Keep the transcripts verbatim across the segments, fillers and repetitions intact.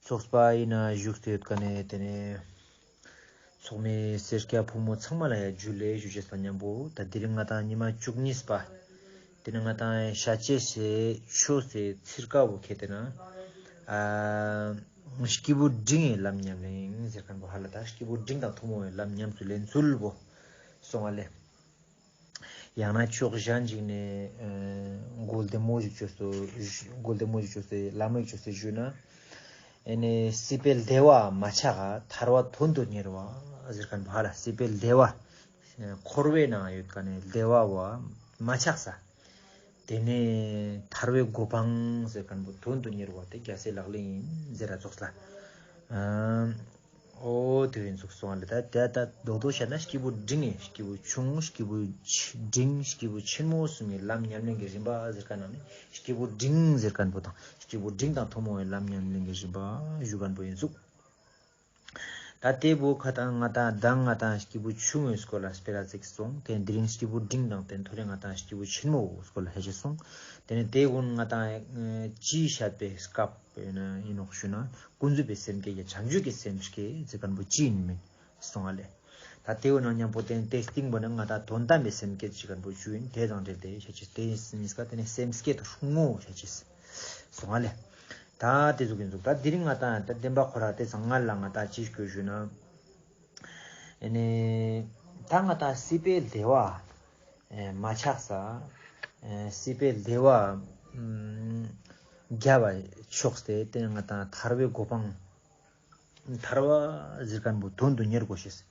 ཚོགས་པ་ཡིན་ན་བཞུགས་ཏེ་ཡོད་ཁན་ནི་ཏེ་ནེ་ཚོགས་མི་སེར་སྐྱ་ཕོ་མོ་ཚང་མ་ལ་ཡང་ཇུ་ལེ་ཞུ་ཅེས་དང་ཉམ་པོ་ད་དེ་རིང་ང་ཏང་ཉི་མ་བཅུ་གཉིས་པ་ཏེ་ནེ་ང་ཏང་ཤད་ཅེས་སི་ཆོས་སི་ཚིར་ཀ་བོ་ཁེ་ཏེ་ན་ཨ་སྐྱེས་བུ་འབྲིང་ངི་ལམ་ཉམས་ལེན་ཟེར་ཁན་བོ་ཧ་ལ་ད་སྐྱེས་བུ་འབྲིང་དང་ཐུན་མོང་བའི་ལམ་ཉམས་སུ་ལེན་ཚུལ་བོ་སོང་བ་ལེ། ཡང་ན་ཕྱོགས་གཞན་ཞིག་ནེ་ཨ་མགོ་ལྡེ་མོ་ཞིག་ཅོས་སོ་མགོ་ལྡེ་མོ་ཞིག་ཅོས་སེ་ལ་མོ་ཞིག་ཅོས་སེ་ཞུས་ན་ཨེ་ནེ་སྲིད་པའི་བདེ་བ་མ་ཆགས་ཐར་བ་དོན་དུ་གཉེར་བ་ཟེར་ཁན་བོ་ཧ་ལ་སྲིད་པའི་བདེ་བ་འཁོར་བའི་ནང་ཡོད་ཁན་ནི་བདེ་བ་བོ་མ་ཆགས་ས་ཏེ་ནེ་ཐར་བའི་གོ་འཕང་ཟེར་ཁན་བོ་དོན་དུ་གཉེར་བ་ཏེ་རྒྱལ་སྲས་ལག་ལེན་ཡིན་ཟེར་ར་ཙོགས་ལ། ཨ་འོ་ཏེ་ཡིན་ཙོགས་སོང་བ་ལེ། ད་ད་ད་རྡོག་རྡོག་བཤད་ན་སྐྱེས་བུ་འབྲིང་ངི་སྐྱེས་བུ་ཆུང་སྐྱེས་བུ་ཆ་འབྲིང་སྐྱེས་བུ་ཆེན་མོ་གསུམ་གྱི་ལམ་ཉམས་ལེན་གྱི་རིམ་པ་ཟེར་ཁན་ནང་ནེ་སྐྱེས་བུ་འབྲིང་ཟེར་ཁན་བོ་དང་སྐྱེས་བུ་འབྲིང་དང་ཐུན་མོང་བའི་ལམ་ཉམས་ལེན་གྱི་རིམ་པ་ཞུ་ཁན་བོ་ཡིན་ཙོགས། ད་ཏེ་བོ་ཁ་ཏང་ང་ཏང་མདང་ང་ཏང་སྐྱེས་བུ་ཆུང་ངི་སྐོར་ལ་སྤེ་ར་ཙིག་སོང་། ཏེ་དེ་རིང་སྐྱེས་བུ་འབྲིང་དང་ཏེ་ཐོ་རེ་ང་ཏང་སྐྱེས་བུ་ཆེན་མོ་སྐོར་ལ་ཧ་ཅེས་སོང་། ཏེ་ནེ་ཏེ་གུན་ང་ཏང་ཨ་ཅི་བཤད་པའི་སྐབས་ཡིན་ནོག་ཞུ་ན་ཀུན་རྫོབ་པའི་སེམས་བསྐྱེད་ཀྱི་བྱང་ཆུབ་ཀྱི་སེམས་བསྐྱེད་ཟེར་ཁན་བོ་ཅི་ཡིན་མིན་སོང་བ་ལེ། ད་ཏེ་བོ་ནང་ཉམ་པོ་ཏེ་ཏེ་སྟིང་བོ་ནི་ང་ཏང་དོན་དམ་པའི་སེམས་བསྐྱེད་ཅིག་ཁན་བོ་ཞུ་ཡིན། ཏེ་དང་འབྲེལ་ཏེ་ཤད་ཅེས་ཏེ་གཉིས་ཀ་ཏེ་ནེ་སེམས་བསྐྱེད་དུ་ཧྲུང་ངོ་ཤད་ཅེས་སོང་བ་ལེ། ད་ཏེ་ཟུག་ཡིན་ཙོགས། ད་དེ་རིང་ང་ཏང་ད་བདེན་པ་ཁོ་ར་ཏེ་ཚང་ང་ལ་ང་ཏང་ཅི་ཞུ་ཞུ་ན་ཨེ་ནེ་ད་ང་ཏང་སྲིད་པའི་བདེ་བ་ཨེ་མ་ཆགས་ས་ཨེ་སྲིད་པའི་བདེ་བ་ཨམ་རྒྱབ་པ་ཕྱོགས་ཏེ་ཏེ་ནེ་ང་ཏང་ཐར་བའི་གོ་འཕང་ཐར་བ་ཟེར་ཁན་བོ་དོན་དུ་གཉེར་དགོས་ཤེས།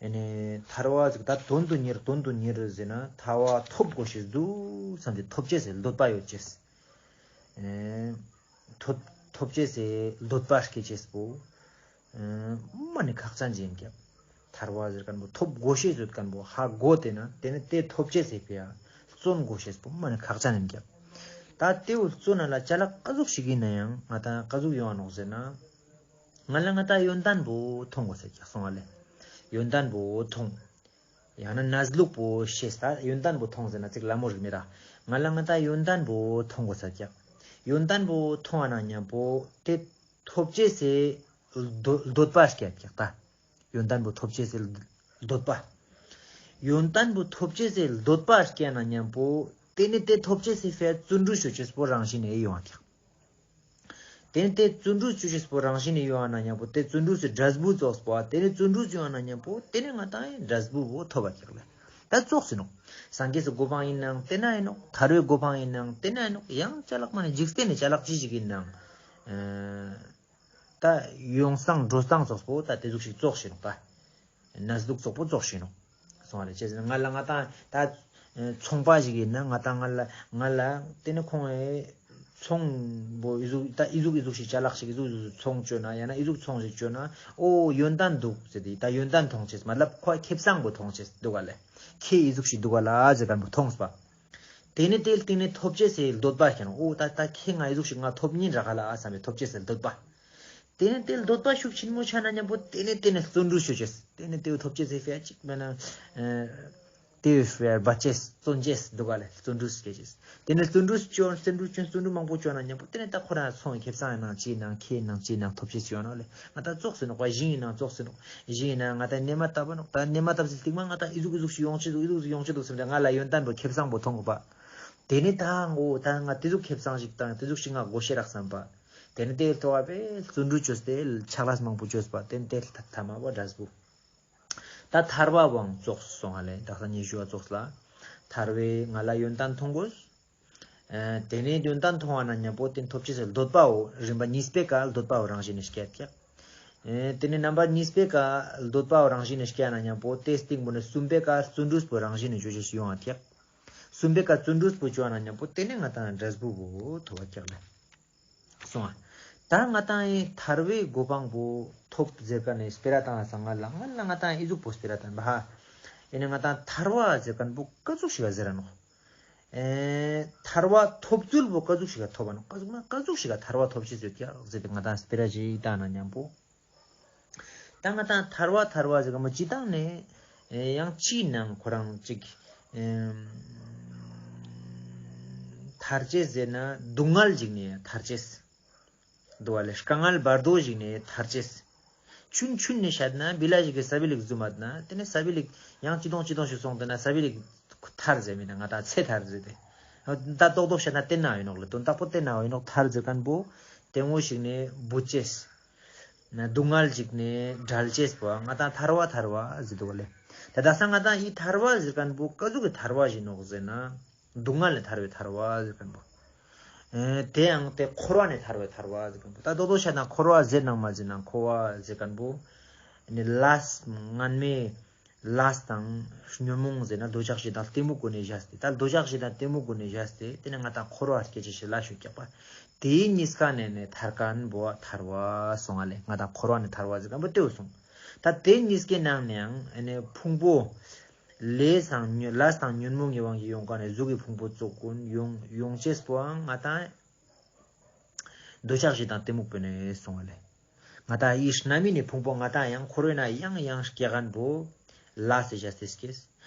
ཨེ་ནེ་ཐར་བ་ཟེར་ད་དོན་དུ་གཉེར་དོན་དུ་གཉེར་ཟེར་ན་ཐར་བ་ཐོབ་དགོས་ཤེས་འདུག་བསམ་སྟེ་ཐོབ་ཅེས་སི་འདོད་པ་ཡོད་ཅེས། ཨེ་ཐོབ་ཐོབ་ཅེས་སི་འདོད་པ་སྐྱེ་ཅེས་པོ་ཨེ་མ་ནེ་ཁག་ཅན་ཅིག་ཡིན་ཀྱག། ཐར་བ་ཟེར་ཁན་བོ་ཐོབ་དགོས་ཤེས་ཡོད་ཁན་བོ་ཧ་གོ་ཏེ་ན་ཏེ་ནེ་ཏེ་ཐོབ་ཅེས་སི་ཕི་ཡ་བརྩོན་དགོས་ཤེས་པོ་མ་ནེ་ཁག་ཅན་ཡིན་ཀྱག། ད་ཏེ་བོ་བརྩོན་ན་ལ་ཅ་ལག་ཀ་ཟུག་ཞིག་ཡིན་ན་ཡང་ང་ཏང་ཀ་ཟུག་ཡོང་ང་ནོག་ཟེར་ན། ང་ལ་ང་ཏང་ཡོན་ཏན་བོ་ཐོང་དགོས་ཤེས་ཀྱག་སོང་བ་ལེ། ཡོན་ཏན་བོ་ཐོང་། ཡང་ན་གནས་ལུགས་པོ་ཤེས་ས་ཡོན་ཏན་བོ་ཐོང་ཟེར་ན་ཅིག་ལ་མོ་རིག་མེད་ད། ང་ལ་ང་ཏང་ཡོན་ཏན་བོ་ཐོང་དགོས་ཤེས་ཀྱག། ཡོན་ཏན་བོ་ཐོང་བ་ན་ཉམ་པོ་ཏེ་ཐོབ་ཅེས་སི་འདོད་འདོད་པ་སྐྱེ་ཀྱག་ད། ཡོན་ཏན་བོ་ཐོབ་ཅེས་སི་འདོད་པ། ཡོན་ཏན་བོ་ཐོབ་ཅེས་སི་འདོད་པ་སྐྱེ་ན་ཉམ་པོ་ཏེ་ནེ་ཏེ་ཐོབ་ཅེས་སི་ཕི་ཡ་བརྩོན་འགྲུས་ཅོ་ཅེས་པོ་རང་བཞིན་ནེ་ཡོང་ཀྱག། ཏེ་ནེ་ཏེ་བརྩོན་འགྲུས་ཅོ་ཅེས་པོ་རང་བཞིན་ནེ་ཡོང་ན་ཉམ་པོ་ཏེ་བརྩོན་འགྲུས་སི་འབྲས་བུ་ཙོགས་པོ་ཏེ་ནེ་བརྩོན་འགྲུས་ཡོང་ན་ཉམ་པོ་ཏེ་ནེ་ང་ཏང་ཡང་འབྲས་བུ་བོ་ཐོབ་པ་ཀྱག་ལེ། ད་ཙོགས་ཡིན་ནོག། སངས་རྒྱས་སི་གོ་འཕང་ཡིན་ནའང་ཏེ་ན་ཡིན་ནོག། ཐར་བའི་གོ་འཕང་ཡིན་ནའང་ཏེ་ན་ཡིན་ནོག། ཡང་ཅ་ལག་མ་ནེ་འཇིག་རྟེན་ནི་ཅ་ལག་ཅི་ཞིག་ཡིན་ནའང་ཨ་ད་ཡོང་སྟངས་འགྲོ་སྟངས་ཙོགས་པོ་ད་ཏེ་ཟུག་ཞིག་ཙོགས་ཤིག་ནོག་པ། གནས་ལུགས་ཙོགས་པོ་ཙོགས་ཤིག་ནོག། སོང་བ་ལེ། ཅི་ཟེར་ན་ང་ལ་ང་ཏང་ད་ཚོང་པ་ཞིག་ཡིན་ན་ང་ཏང་ང་ལ་ང་ལ་ཏེ་ནེ་ཁོང་ངི་ཚོང་བོ་ཨི་ཟུག་ད་ཨི་ཟུག་ཨི་ཟུག་ཞིག་ཅ་ལག་ཞིག་ཨི་ཟུག་ཨི་ཟུག་ཚོང་ཅོ་ན་ཡང་ན་ཨི་ཟུག་ཚོང་ཞིག་ཅོ་ན་ཨོ་ཡོན་ཏན་འདུག་ཟེར་ཏེ་ད་ཡོན་ཏན་ཐོང་ཅེས་མ་ལབ་ཁོ་ཁེ་བཟང་པོ་ཐོང་ཅེས་འདུག་ག་ལེ། ཁེ་ཨི་ཟུག་ཞིག་འདུག་ག་ལ་ཟེར་ཁན་བོ་ཐོང་སྤ། ཏེ་ནེ་ཏེ་ཏེ་ནེ་ཐོབ་ཅེས་སི་འདོད་པ་ཁེ་ནོག། ཨོ་ད་ད་ཁེ་ང་ཨི་ཟུག་ཞིག་ང་ཐོབ་ཉིན་རག་ག་ལ་ཨ་བསམ་པའི་ཐོབ་ཅེས་སི་འདོད་པ། ཏེ་ནེ་ཏེ་འདོད་པ་ཤུགས་ཆེན་མོ་ཆ་ན་ཉམ་པོ་ཏེ་ནེ་ཏེ་ནེ་བརྩོན་འགྲུས་ཅོ་ཅེས། ཏེ་ནེ་ཏེ་ཐོབ་ཅེས་སི་ཕི་ཡ་ཅིག་མེད་ན་ཨ་ཏེ་ཕི་ཡ་བ་ཅེས་བརྩོན་ཅེས་འདུག་ག་ལེ། བརྩོན་འགྲུས་སྐྱེ་ཅེས། ཏེ་ནེ་བརྩོན་འགྲུས་ཅོ་བརྩོན་འགྲུས་ཅོ་བརྩོན་འགྲུས་མང་པོ་ཅོ་ན་ཉམ་པོ་ཏེ་ནེ་ད་ཁོ་རང་ཚོང་ཁེ་བཟང་ཡིན་ནའང་ཅི་ཡིན་ནའང་ཁེ་ཡིན་ནའང་ཅི་ཡིན་ནའང་ཐོབ་ཅེས་ཅོ་ནོག་ལེ། ང་ད་ཙོགས་ཡིན་ནོག་པ། ཞིང་ཡིན་ནའང་ཙོགས་ཡིན་ནོག། ཞིང་ཡིན་ན་ང་ད་ནེ་མ་བཏབ་ནོག། ད་ནེ་མ་བཏབ་ཟེར་སྟིང་མ་ང་ད་ཨི་ཟུག་ཨི་ཟུག་ཞིག་ཡོང་ཅེས་འདུག། ཨི་ཟུག་ཨི་ཟུག་ཡོང་ཅེས་འདུག་བསམ་ཏེ་ང་ལ་ཡོན་ཏན་པོ་ཁེ་བཟང་པོ་ཐོང་གོ་པ། ཏེ་ནེ་ད་ངོ་ད་ང་ཏེ་ཟུག་ཁེ་བཟང་ཞིག་དང་ཏེ་ཟུག་ཞིག་ང་དགོས་ཤེས་རག་བསམ་པ། ཏེ་ནེ་ཏེ་ཐོག་པའི་བརྩོན་འགྲུས་ཅོས་ཏེ་ཕྱག་ལས་མང་པོ་ཅོས་པ་ཏེ་ནེ་ཏེ་ཐ་མ་བོ་འབྲས་བུ། ད་ཐར་བ་བོའང་ཙོགས་སོང་ང་ལེ། ད་ཁ་ཉེ་ཞུ་བ་ཙོགས་ལ། ཐར་བའི་ང་ལ་ཡོན་ཏན་ཐོང་གོས། ཨེ་ཏེ་ནེ་ཡོན་ཏན་ཐོང་བ་ན་ཉམ་པོ་ཏེ་ཐོབ་ཅེས་སི་འདོད་པའོ་རིམ་པ་གཉིས་པའི་ཀ་འདོད་པའོ་རང་བཞིན་ནི་སྐྱེ་ཀྱག། ཨེ་ཏེ་ནེ་རྣམ་པ་གཉིས་པའི་ཀ་འདོད་པའོ་རང་བཞིན་ནི་སྐྱེ་ན་ཉམ་པོ་ཏེ་སྟིང་པོ་ནེ་གསུམ་པའི་ཀ་བརྩོན་འགྲུས་པོ་རང་བཞིན་ནི་ཅོ་ཅེས་ཡོང་ང་ཀྱག། གསུམ་པའི་ཀ་བརྩོན་འགྲུས་པོ་ཅོ་ན་ཉམ་པོ་ཏེ་ནེ་ང་ཏང་འབྲས་བུ་བོ་ཐོབ་པ་ཀྱག་ལེ། སོང་ང་། ད་ང་ཏང་ཨེ་ཐར་བའི་གོ་འཕང་པོ་ཐོབ་ཟེར་ཁན་ནི་སྤེ་ར་ཏང་ས་ང་ལ་ང་ལ་ང་ཏང་ཨི་ཟུག་པོ་སྤེ་ར་ཏང་བ་ཧ། ཨེ་ནེ་ང་ཏང་ཐར་བ་ཟེར་ཁན་པོ་ཀ་ཟུག་ཞིག་ག་ཟེར་ར་ནོག། ཨེ་ཐར་བ་ཐོབ་ཚུལ་པོ་ཀ་ཟུག་ཞིག་ག་ཐོབ་བ་ནོག། ཀ་ཟུག་ན་ཀ་ཟུག་ཞིག་ག་ཐར་བ་ཐོབ་ཤེས་ཡོད་ཀྱག་ཟེར་ཏེ་ང་ཏང་སྤེ་ར་ཞིག་ཏང་ན་ཉམ་པོ། ད་ང་ཏང་ཐར་བ་ཐར་བ་ཟེར་ག་མོ་ཅི་ཏང་ནེ་ཡང་ཅི་ནང་ཁོ་རང་ཅིག་ཐར་ཅེས་ཟེར་ན་སྡུག་བསྔལ་ཞིག་ནེ་ཐར་ཅེས། འདུག་བ་ལེ། དཀའ་ངལ་བར་དོ་ཞིག་ནས་ཐར་ཅེས། ཆུན་ཆུན་ནས་བཤད་ན་བི་ལ་ཞིག་གི་ས་བི་ལིག་ཟུམ་མད་ན་དེ་ནས་ས་བི་ལིག་ཡང་ཅི་དོང་ཅི་དོང་ཞིག་སོང་དེ་ན་ས་བི་ལིག་ཐར་ཟེར་མིན་ན་ང་ཏང་ཚེ་ཐར་ཟེར་ཏེ། ད་རྡོག་རྡོག་བཤད་ན་དེ་ན་ཡོད་ནོག་ལེ། དོན་དག་པོ་དེ་ན་ཡོད་ནོག། ཐར་ཟེར་མཁན་པོ་དེ་ངོ་ཞིག་ནས་བུད་ཅེས། ན་སྡུག་བསྔལ་ཞིག་ནས་བྲལ་ཅེས་པོ་ང་ཏང་ཐར་བ་ཐར་བ་ཟེར་འདུག་ལེ། ད་ད་ས་ང་ཏང་ཨི་ཐར་བ་ཟེར་མཁན་པོ་ཀ་ཟུག་གི་ཐར་བ་ཞིག་ནོག་ཟེར་ན། སྡུག་བསྔལ་ནས་ཐར་བའི་ཐར་བ་ཟེར་མཁན་པོ། ཨེ་དེ་ཡང་དེ་འཁོར་བ་ནས་ཐར་བའི་ཐར་བ་ཟེར་མཁན་པོ། ད་རྡོག་རྡོག་བཤད་ན་འཁོར་བ་ཟེར་ནང་མ་ཟེར་ན་འཁོར་བ་ཟེར་མཁན་པོ། ནི་ལས་སྔན་མའི་ལས་དང་ཉོན་མོངས་ཟེར་ན་འདོད་ཆགས་ཞེ་སྡང་གཏི་མུག་གུན་ནས་བཞག་སྟེ། ད་འདོད་ཆགས་ཞེ་སྡང་གཏི་མུག་གུན་ནས་བཞག་སྟེ་དེ་ནས་ང་ཏང་འཁོར་བ་སྐྱེ་ཅེས་ཤིག་ལ་ཞུགས་ཀྱག་པ། དེའི་གཉིས་ཀ་ནས་ནས་ཐར་མཁན་པོ་ཐར་བ་སོང་ང་ལེ། ང་ཏང་འཁོར་བ་ནས་ཐར་བ་ཟེར་མཁན་པོ་དེའུ་སོང་། ད་དེ་གཉིས་ཀའི་ནང་ནས་ཡང་ཨ་ནི་ཕུང་པོ། ལས་དང་ཉོན་ལས་དང་ཉོན་མོངས་ཀྱི་དབང་གིས་ཡོང་མཁན་ནི་གཟུགས་ཀྱི་ཕུང་པོ་ཙོགས་གུན་ཡོང་ཡོང་ཅེས་པོའང་ང་ཏང་འདོད་ཆགས་ཞེ་སྡང་གཏི་མུག་པོ་ནས་སོང་བ་ལེ། ང་ཏང་ཨི་རྣམ་སྨིན་ནི་ཕུང་པོ་ང་ཏང་ཡང་འཁོར་བའི་ནང་ཡང་ཡང་སྐྱེ་མཁན་པོ་ལས་སི་བཞག་སྟེ་སྐྱེས།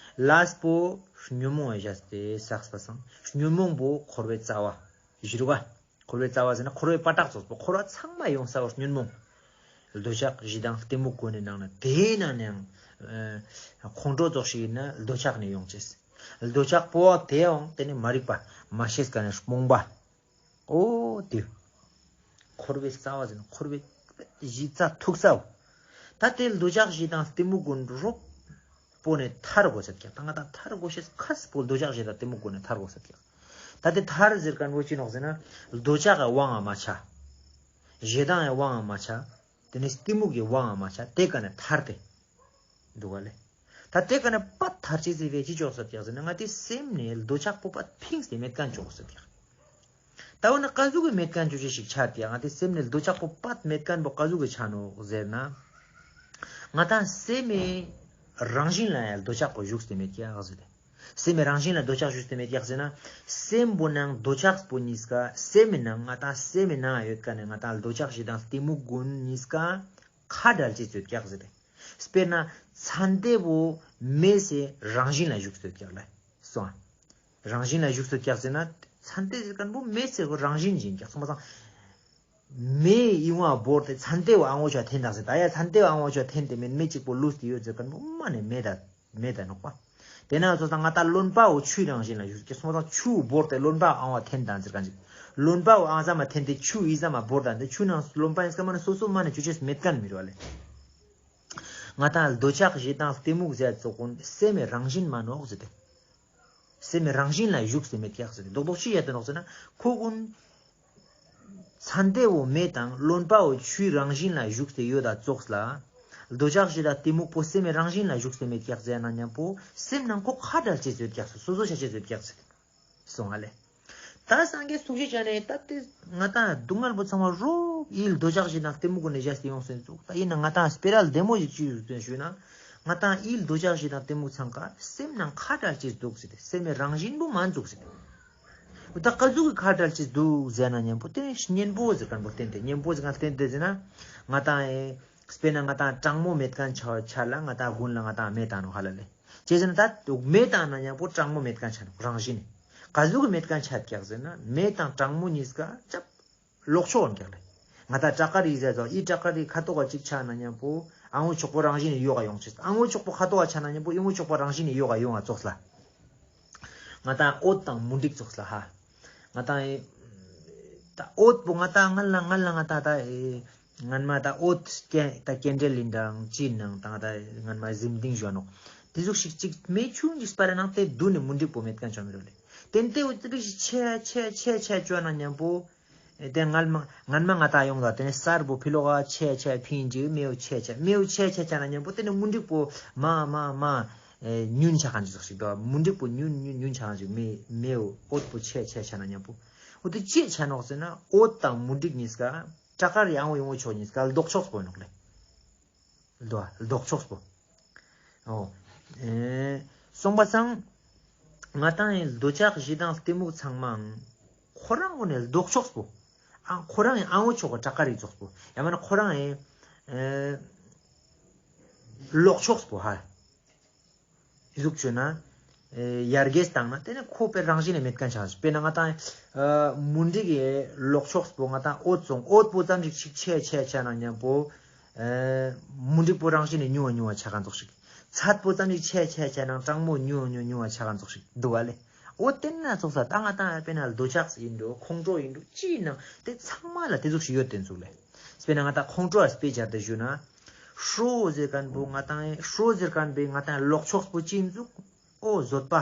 ལས་པོ་ཉོན་མོངས་སི་བཞག་སྟེ་བསགས་པ་སང་ཉོན་མོངས་པོ་འཁོར་བའི་རྩ་བ་ཞུ་རུ་ག། འཁོར་བའི་རྩ་བ་ཟེར་ན་འཁོར་བའི་པ་ཏག་ཙོགས་པོ། འཁོར་བ་ཚང་མ་ཡོང་ས་བོ་ཉོན་མོངས། འདོད་ཆགས་ཞེ་སྡང་གཏི་མུག་གུན་ནི་ནང་ནས་དེའི་ནང་ནས་ཡང་ཁོང་ཁྲོ་ཙོགས་ཤིག་ཡིན་ན་འདོད་ཆགས་ནས་ཡོང་ཅེས། འདོད་ཆགས་པོ་དེའང་དེ་ནི་མ་རིག་པ་མ་ཤེས་མཁན་ནི་རྨོངས་པ། འོ་དེ། འཁོར་བའི་རྩ་བ་ཟེར་ན་འཁོར་བའི་གཞི་རྩ་ཐུག་ས་བོ། ད་དེ་འདོད་ཆགས་ཞེ་སྡང་གཏི་མུག་གུན་རོབ་པོ་ནས་ཐར་དགོས་ཤེས་ཀྱག། ད་ང་ཏང་ཐར་དགོས་ཤེས་ཁས་པོ་འདོད་ཆགས་ཞེ་སྡང་གཏི་མུག་གུན་ནས་ཐར་དགོས་ཤེས་ཀྱག། ད་དེ་ཐར་ཟེར་མཁན་པོ་ཅི་ནོག་ཟེར་ན། འདོད་ཆགས་ཀྱི་དབང་ང་མ་ཆ། ཞེ་སྡང་གི་དབང་ང་མ་ཆ། དེ་ནས་གཏི་མུག་གི་དབང་ང་མ་ཆ། དེ་ཀ་ནས་ཐར་ཏེ་འདུག་ག་ལེ། ད་དེ་ཀ་ནས་པད་ཐར་ཅེས་ཟེར་བའི་ཅི་ཅོག་ཟེར་ཀྱག་ཟེར་ན་ང་ཏི་སེམས་ནས་འདོད་ཆགས་པོ་པད་ཕིངས་ཏེ་མེད་མཁན་ཅོག་ཟེར་ཀྱག། ད་འོ་ན་ཀ་ཟུག་གི་མེད་མཁན་ཅོ་ཅེས་ཤིག་ཆ་ཏེ་ང་ཏི་སེམས་ནས་འདོད་ཆགས་པོ་པད་མེད་མཁན་པོ་ཀ་ཟུག་གི་ཆ་ནོག་ཟེར་ན། ང་ཏང་སེམས་མི་རང་བཞིན་ལ་ཡང་འདོད་ཆགས་པོ་ཞུགས་ཏེ་མེད་ཀྱག་ཟེར་ཏེ། སེམས་མི་རང་བཞིན་ལ་འདོད་ཆགས་ཞུགས་ཏེ་མེད་ཀྱག་ཟེར་ན། སེམས་པོ་ནང་འདོད་ཆགས་པོ་གཉིས་ཀ་སེམས་མི་ནང་ང་ཏང་སེམས་མི་ནང་ཡོད་མཁན་ནི་ང་ཏང་འདོད་ཆགས་ཞེ་སྡང་གཏི་མུག་གུན་གཉིས་ཀ་ཁ་བྲལ་ཅེས་ཡོད་ཀྱག་ཟེར་ཏེ། དཔེར་ན་ཚན་ཏེ་བོ་མེ་སི་རང་བཞིན་ལ་ཞུགས་ཏེ་ཡོད་ཀྱག་ལེ། སོང་ཨ། རང་བཞིན་ལ་ཞུགས་ཏེ་ཡོད་ཀྱག་ཟེར་ན་ཚན་ཏེ་ཟེར་མཁན་པོ་མེ་སི་རང་བཞིན་ཅིག་ཡིན་ཀྱག། སོང་པ་སང་མེ་ཡི་ངོ་བོར་ཏེ་ཚན་ཏེ་བོ་ཨང་བོ་ཆ་འཐེན་དང་ཟེར། ད་ཡ་ཚན་ཏེ་བོ་ཨང་བོ་ཆ་འཐེན་ཏེ་མེད་མེ་གཅིག་པོ་ལུས་ཏེ་ཡོད་ཟེར་མཁན་པོ་མ་ནེ་མེད་ད། མེད་ད་ནོག་པ། དེ་ན་སོང་ཙང་ང་ཏང་རློན་པ་བོ་ཆུའི་རང་བཞིན་ལ་ཞུགས་ཀྱག། སོང་ཙང་ཆུ་བོར་ཏེ་རློན་པ་ཨང་བ་འཐེན་དང་ཟེར་མཁན་ཅིག། རློན་པ་བོ་ཨང་ཙམ་མ་འཐེན་ཏེ་ཆུ་ཡི་ཙམ་མ་བོར་དང་དེ་ཆུ་ནང་རློན་པ་ཡིན་སྐད་མ་ནེ་སོ་སོ་མ་ནེ་ཅོ་ཅེས་མེད་མཁན་མི་རུ་བ་ལེ། ང་ཏང་འདོད་ཆགས་ཞེ་སྡང་གཏི་མུག་ཟེར་ཙོགས་གུན་སེམས་མི་རང་བཞིན་མ་ནོག་ཟེར་ཏེ། སེམས་མི་རང་བཞིན་ལ་ཞུགས་ཏེ་མེད་ཀྱག་ཟེར་ཏེ། རྡོག་རྡོག་ཅི་ཡ་དེ་ནོག་ཟེར་ན་ཁོ་གུན་ཚན་ཏེ་བོ་མེ་དང་རློན་པ་བོ་ཆུའི་རང་བཞིན་ལ་ཞུགས་ཏེ་ཡོད་ད་ཙོགས་ལ། འདོད་ཆགས་ཞེ་སྡང་གཏི་མུག་པོ་སེམས་མི་རང་བཞིན་ལ་ཞུགས་ཏེ་མེད་ཀྱག་ཟེར་ན་མཉམ་པོ་སེམས་ནང་ཁོ་ཁ་བྲལ་ཅེས་ཡོད་ཀྱག་ཟེར། སོ་སོ་ཆ་ཅེས་ཡོད་ཀྱག་ཟེར། སོང་ང་ལེ། ད་སངས་རྒྱས་ཐུགས་རྗེ་ཅན་ནི་ད་དེ་ང་ཏང་སྡུག་བསྔལ་པོ་ཚང་མ་རོབ་ཡིད་འདོད་ཆགས་ཞེ་སྡང་གཏི་མུག་གུན་ནས་བཞག་སྟེ་ཡོང་སེམས་ཙོགས། ད་ཡིན་ན་ང་ཏང་སྤེ་ར་ལྡེ་མོ་ཞིག་ཅི་ཡོད་ཟེར་ཞུས་ན། ང་ཏང་ཡིད་འདོད་ཆགས་ཞེ་སྡང་གཏི་མུག་ཚང་ཀ་སེམས་ནང་ཁ་བྲལ་ཅེས་འདུག་ཟེར་ཏེ། སེམས་མི་རང་བཞིན་པོ་མ་འདུག་ཟེར་ཏེ། ད་ཀ་ཟུག་གི་ཁ་བྲལ་ཅེས་འདུག་ཟེར་ན་མཉམ་པོ་དེ་ནི་གཉེན་པོ་ཟེར་མཁན་པོ་བསྟན་ཏེ། གཉེན་པོ་ཟེར་མཁན་བསྟན་ཏེ་ཟེར་ན། ང་ཏང་ཨེ་དཔེར་ན་ང་ཏང་གྲང་མོ་མེད་མཁན་ཆ་ཆ་ལ་ང་ཏང་དགུན་ལ་ང་ཏང་མེ་བཏང་ནོག་ཧ་ལ་ལེ། ཅི་ཟེར་ན་ད་མེ་བཏང་ན་མཉམ་པོ་གྲང་མོ་མེད་མཁན་ཆ་ནོག་རང་བཞིན་ནི། ཀ་ཟུག་གི་མེད་མཁན་ཆ་ཀྱག་ཟེར་ན་མེ་དང་གྲང་མོ་གཉིས་ཀ་ཅབ་ལོག་ཕྱོགས་ཡིན་ཀྱག་ལེ། ང་ཏང་ཏྲ་ཀ་རི་ཟེར་ཙོགས་ཨི་ཏྲ་ཀ་རི་ཁ་ཐོག་ག་ཅིག་ཆ་ན་མཉམ་པོ་ཨ་ངོ་ཅོག་པོ་རང་བཞིན་ནི་ཡོག་ག་ཡོང་ཅེས། ཨ་ངོ་ཅོག་པོ་ཁ་ཐོག་ག་ཆ་ན་མཉམ་པོ་ཨི་ངོ་ཅོག་པོ་རང་བཞིན་ནི་ཡོག་ག་ཡོང་ང་ཙོགས་ལ། ང་ཏང་འོད་དང་མུན་དིག་ཙོགས་ལ་ཧ། ང་ཏང་ཨེ་ད་འོད་པོ་ང་ཏང་ང་ལ་ང་ལ་ང་ཏང་ད་ཨེ་སྔན་མ་ད་འོད་ཀེ་ད་ཀེན་ཌལ་ཡིན་དང་ཅི་ནང་ད་ང་ཏང་སྔན་མ་གཟིམ་ཏིང་ཞུ་ནོག། དེ་ཟུག་ཞིག་ཅིག་མེ་ཆུང་ཅིག་སྤར་ནང་དེ་དུ་ནི་མུན་དིག་པོ་མེད་མཁན་ཆ་མི་རུ་ལེ། ཏན་ཏེ་འོད་དེ་ཞིག་ཆེ་ཆེ་ཆེ་ཆེ་ཅོ་ན་མཉམ་པོ། ཨེ་དེ་སྔན་མ་སྔན་མ་ང་ཏང་ཡོང་ད་དེ་ནི་གསར་པོ་ཕི་ལོག་ག་ཆེ་ཆེ་ཕིན་ཅིག་མེའུ་ཆེ་ཆེ་མེའུ་ཆེ་ཆེ་ཆ་ན་མཉམ་པོ་དེ་ནི་མུན་དིག་པོ་མ་མ་མ་ཨེ་ཉུན་ཆ་མཁན་ཅིག་ཟེར་ཞིག་འདུག། མུན་དིག་པོ་ཉུན་ཉུན་ཉུན་ཆ་མཁན་ཅིག་མེ་མེའུ་འོད་པོ་ཆེ་ཆེ་ཆ་ན་མཉམ་པོ། འོ་དེ་ཅི་ཆ་ནོག་ཟེར་ན་འོད་དང་མུན་དིག་གཉིས་ཀ་ཏྲ་ཀ་རི་ཨ་ངོ་ཡོང་ངོ་ཕྱོགས་གཉིས་ཀ་ལྡོག་ཕྱོགས་པོ་ནོག་ལེ། ལྡོག་ལྡོག་ཕྱོགས་པོ། འོ། ཨེ། སོང་པ་སང་། ང་ཏང་ཡིན་འདོད་ཆགས་ཞེ་སྡང་གཏི་མུག་ཚང་མའང་ཁོ་རང་ངོ་ནས་ལྡོག་ཕྱོགས་པོ། ཨ་ཁོ་རང་ཡིན་ཨ་ངོ་ཕྱོགས་པོ་ཏྲ་ཀ་རི་ཙོགས་པོ། ཡང་མིན་ན་ཁོ་རང་ཡིན། ཨེ། ལྡོག་ཕྱོགས་པོ་ཧ། ཟུག་བཅོས་ན། ཡར་རྒྱས་བཏང་ན་དེ་ནི་ཁོ་པའི་རང་བཞིན་ནི་མེད་མཁན་ཆགས། དཔེར་ན་ང་ཏང་མུན་དིག་གི་ལོག་ཕྱོགས་པོ་ང་ཏང་འོད་སོང་འོད་པོ་ཙམ་ཞིག་ཅིག་ཆེ་ཆེ་ཆ་ན་མཉམ་པོ་མུན་དིག་པོ་རང་བཞིན་ནི་ཉུང་བ་ཉུང་བ་ཆ་མཁན་ཙོགས་ཤིག་ཚད་པོ་ཙམ་ཞིག་ཆེ་ཆེ་ཆ་ན་གྲང་མོ་ཉུང་བ་ཉུང་བ་ཉུང་བ་ཆ་མཁན་ཙོགས་ཤིག་འདུག་ག་ལེ། འོ་དེ་ན་ཙོགས་ས་ད་ང་ཏང་དཔེར་ན་འདོད་ཆགས་ཡིན་འགྲོ་ཁོང་ཁྲོ་ཡིན་འགྲོ་ཅི་ཡིན་ནང་དེ་ཚང་མ་ལ་དེ་ཟུག་ཞིག་ཡོད་དེ་ཟུག་ལེ། དཔེར་ན་ང་ཏང་ཁོང་ཁྲོ་ཨ་དཔེ་སྦྱར་ཏེ་ཞུ་ན། ཧྲོ་ཟེར་མཁན་པོ་ང་ཏང་ཧྲོ་ཟེར་མཁན་པོའི་ང་ཏང་ལོག་ཕྱོགས་པོ་ཅི་ཡིན་ཟུག་འོ་བཟོད་པ།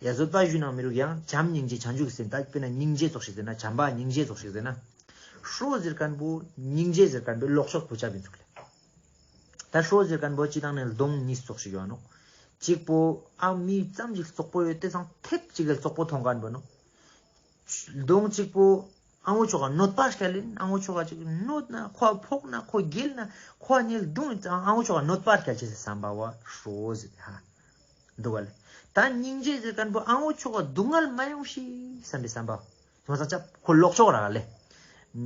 ཡ་བཟོད་པ་ཞུ་ན་མི་རུག་ཡང་བྱམས་སྙིང་རྗེ་བྱང་ཆུབ་ཀྱི་སེམས་ད་དཔེར་ན་སྙིང་རྗེ་ཙོགས་ཤིག་ཟེར་ན་བྱམས་པ་སྙིང་རྗེ་ཙོགས་ཤིག་ཟེར་ན། ཧྲོ་ཟེར་མཁན་པོ་སྙིང་རྗེ་ཟེར་མཁན་པོའི་ལོག་ཕྱོགས་པོ་ཆ་བིན་ཚུགས་ལེ། ད་ཧྲོ་ཟེར་མཁན་པོ་ཅི་དང་ནི་གདོང་གཉིས་ཙོགས་ཤིག་ཡོད་ནོག་གཅིག་པོ་ཨ་མི་ཙམ་ཞིག་རྩོག་པོ་ཡོད་དེ་སང་ཐེབས་གཅིག་གི་རྩོག་པོ་མཐོང་མཁན་པོ་ནོག་གདོང་གཅིག་པོ། ཨ་བོ་ཆོག་ག་གནོད་པ་སྐྱལ་ཡིན། ཨ་བོ་ཆོག་ག་ཅིག་གནོད་ན་ཁོ་ཕོག་ན་ཁོ་འགྱེལ་ན་ཁོ་ཉིལ་རྡུང་ཨ་བོ་ཆོག་ག་གནོད་པ་སྐྱལ་ཅེས་སི་བསམ་པ་བོ་ཧྲོ་ཟེར་ཧ། འདུག་ག་ལེ། ད་སྙིང་རྗེ་ཟེར་མཁན་པོ་ཨ་བོ་ཆོག་ག་སྡུག་བསྔལ་མ་ཡོང་ཤིག་བསམ་པའི་བསམ་པ། ང་ཚང་ཅག་ཁོ་ལོག་ཕྱོགས་རག་ལེ།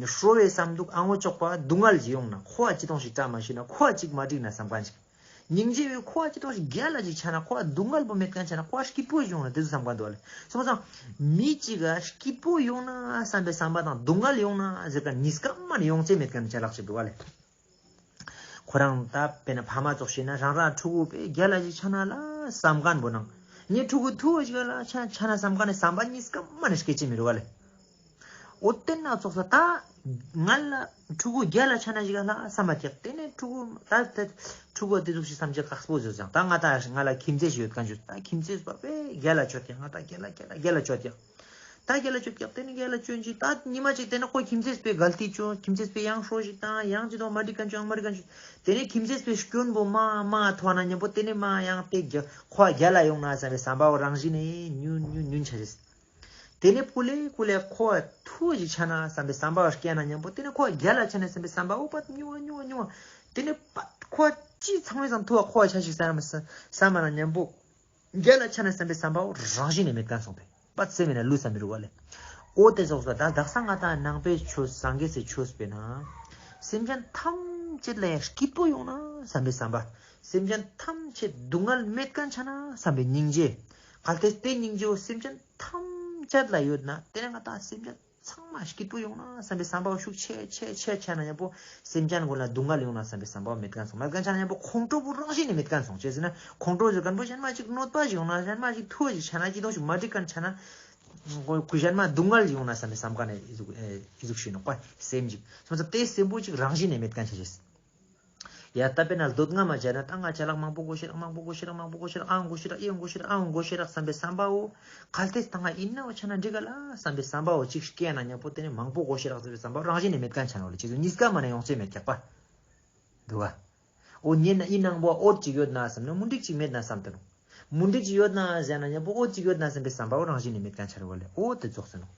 ཧྲོ་བའི་བསམ་འདུག་ཨ་བོ་ཆོག་པ་སྡུག་བསྔལ་ཞིག་ཡོང་ན་ཁོ་ཅི་གཏོང་ཞིག་བཀྲ་མ་ཤིས་ན་ཁོ་ཅིག་མ་འགྲིག་ན་བསམ་མཁན་ཅིག་སྙིང་རྗེ་བའི་ཁོ་ཅི་གཏོང་ཞིག་རྒྱལ་ལ་ཅིག་ཆ་ན་ཁོ་སྡུག་བསྔལ་པོ་མེད་མཁན་ཆ་ན་ཁོ་སྐྱིད་པོ་ཡོང་ན་དེ་ཚོ་བསམ་མཁན་འདུག་ལེ། སོང་ཙང་མི་གཅིག་ག་སྐྱིད་པོ་ཡོང་ན་བསམ་པའི་བསམ་པ་དང་སྡུག་བསྔལ་ཡོང་ན་ཟེར་མཁན་གཉིས་ཀ་མ་ནི་ཡོང་ཅེས་མེད་མཁན་ཆ་ལག་ཅིག་འདུག་ལེ། ཁོ་རང་ད་དཔེར་ན་ཕ་མ་ཙོགས་ཤིག་ན་རང་རང་ཕྲུ་གུ་པའི་རྒྱལ་ལ་ཅིག་ཆ་ན་ལ་བསམ་མཁན་པོ་ནང་ངའི་ཕྲུ་གུ་ཐུ་བ་ཞིག་ལ་ཆ་ཆ་ན་བསམ་མཁན་ནི་བསམ་པ་གཉིས་ཀ་མ་ནི་སྐྱེ་ཅེས་མི་རུག་ལེ། འོ་དེ་ན་ཙོགས་ས་ད་ང་ལ་ཕྲུ་གུ་རྒྱལ་ལ་ཆ་ན་ཞིག་ལ་བསམ་པ་ཐེག་དེ་ནས་ཕྲུ་གུ་ད་ད་ཕྲུ་གུ་དེ་ཟུག་ཞིག་བསམ་ཅེས་དཀགས་པོ་བཟོས་ཙང་ད་ང་ད་ང་ལ་ཁྱིམ་མཚེས་ཤིག་ཡོད་མཁན་ཞིག་ད་ཁྱིམ་མཚེས་པ་པས་རྒྱལ་ལ་ཆོད་ཐེག་ང་ད་རྒྱལ་ལ་རྒྱལ་ལ་རྒྱལ་ལ་ཆོད་ཐེག་ད་རྒྱལ་ལ་ཆོད་ཐེག་དེ་ནས་རྒྱལ་ལ་ཆོད་ཅིག་ད་ཉི་མ་ཅིག་དེ་ནས་ཁོ་ཁྱིམ་མཚེས་པའི་གལ་ཏི་ཅོ་ཁྱིམ་མཚེས་པའི་ཡང་ཧྲོ་ཞིག་དང་ཡང་ཅི་དང་མ་འགྲིག་མཁན་ཅོ་ཡང་མ་འགྲིག་མཁན་ཅོ་དེ་ནས་ཁྱིམ་མཚེས་པའི་སྐྱོན་པོ་མ་མ་ཐོན་ན་མཉམ་པོ་དེ་ནས་མ་ཡང་དེ་རྒྱ་ཁོ་རྒྱལ་ལ་ཡོང་ན་བསམ་པའི་བསམ་པ་བོ་རང་བཞིན་ནས་ཉུང་ཉུང་ཉུང་ཆ་ཞིག་དེ་ནས་ཀུ་ལེ་ཀུ་ལེ་ཁོ་ཐུ་ཞིག་ཆ་ན་བསམ་པའི་བསམ་པ་བ་སྐྱེ་ན་མཉམ་པོ་དེ་ནས་ཁོ་རྒྱལ་ལ་ཆ་ན་བསམ་པའི་བསམ་པ་བོ་པད་ཉུང་བ་ཉུང་བ་ཉུང་བ། དེ་ནས་པད་ཁོ་ཅི་ཚང་མའི་སང་ཐུ་བ་ཁོ་ཆ་ཞིག་བསམ་བསམ་ན་མཉམ་པོ་རྒྱལ་ལ་ཆ་ན་བསམ་པའི་བསམ་པ་བོ་རང་བཞིན་ནས་མེད་མཁན་སོང་པས། པད་སེམས་ན་ལུས་ས་མི་རུག་ལེ། འོ་དེ་ཙོགས་ས་ད་དག་ས་ང་ད་ནང་པའི་ཆོས་སངས་རྒྱས་སི་ཆོས་པས་ན། སེམས་ཅན་ཐམས་ཅད་ལ་ཡང་སྐྱིད་པོ་ཡོང་ན་བསམ་པའི་བསམ་པ། སེམས་ཅན་ཐམས་ཅད་སྡུག་བསྔལ་མེད་མཁན་ཆ་ན་བསམ་པའི་སྙིང་རྗེ། གལ་ཏེ་དེ་སྙིང་རྗེ་བོ་སེམས་ཅན་ཐམས་ཅད་ལ་ཡོད་ན་དེ་ནས་ང་ད་སེམས་ཅན་ཚང་མ་སྐྱིད་པོ་ཡོང་ན་བསམ་པའི་བསམ་པ་བོ་ཤུགས་ཆེ་ཆེ་ཆེ་ཆ་ན་མཉམ་པོ་སེམས་ཅན་ཀུན་ལ་སྡུག་བསྔལ་ཡོང་ན་བསམ་པའི་བསམ་པ་བོ་མེད་མཁན་སོང་། མེད་མཁན་ཆ་ན་མཉམ་པོ་ཁོང་ཁྲོ་བོ་རང་བཞིན་ནས་མེད་མཁན་སོང་། ཅི་ཟེར་ན་ཁོང་ཁྲོ་ཟེར་མཁན་པོ་གཞན་མ་ཅིག་གནོད་པ་ཞིག་ཡོང་ན་གཞན་མ་ཅིག་ཐུ་བ་ཞིག་ཆ་ན་ཅི་དོང་ཞིག་མ་འགྲིག་མཁན་ཆ་ན། གཞན་མ་སྡུག་བསྔལ་ཡོང་ན་བསམ་པའི་བསམ་མཁན་ནི་ཨི་ཟུག་ཨི་ཟུག་ཞིག་ནོག་པ་སེམས་ཅིག་སོང་ཙང་དེ་སེམས་པོ་ཅིག་རང་བཞིན་ནས་མེད་མཁན་ཆ་ཞིག་ཡ་ད་དཔེར་ན་འདོད་རྔམ་མ་བྱས་ན་ད་ང་ཅ་ལག་མང་པོ་དགོས་ཤེས་རག་མང་པོ་དགོས་ཤེས་རག་མང་པོ་དགོས་ཤེས་རག་ཨང་དགོས་ཤེས་རག་ཨི་ཡང་དགོས་ཤེས་རག་ཨང་དགོས་ཤེས་རག་བསམ་པའི་བསམ་པ་བོ། གལ་ཏེ་ད་ང་ཨིན་ན་བ་ཆ་ན་འགྲིག་ག་ལ་བསམ་པའི་བསམ་པ་བོ་ཅིག་སྐྱེས་ན་མཉམ་པོ་དེ་ནི་མང་པོ་དགོས་ཤེས་རག་བསམ་པའི་བསམ་པ་རང་བཞིན་ནས་མེད་མཁན་ཆ་ནོག་ལེ། ཅི་ཟེར་གཉིས་ཀ་མ་ནས་ཡོང་ཚེ་མེད་ཀྱག་པ། འདུག་ག་འོ་ཉེ་ན་ཨི་ནང་བོ་འོད་ཅིག་ཡོད་ན་བསམ་ན་མུན་དིག་ཅིག་མེད་ན་བསམ་དེ་ནོག་མུན་དིག་ཅིག་ཡོད་ན་ཟེར་ན་མཉམ་པོ་འོད་ཅིག་ཡོད་ན་བསམ་པའི་བསམ་པ་བོ་རང་བཞིན་ནས་མེད་མཁན་ཆ་རེ་བ་ལེ། འོ་དེ་ཙོགས་ཟེར་ནོག་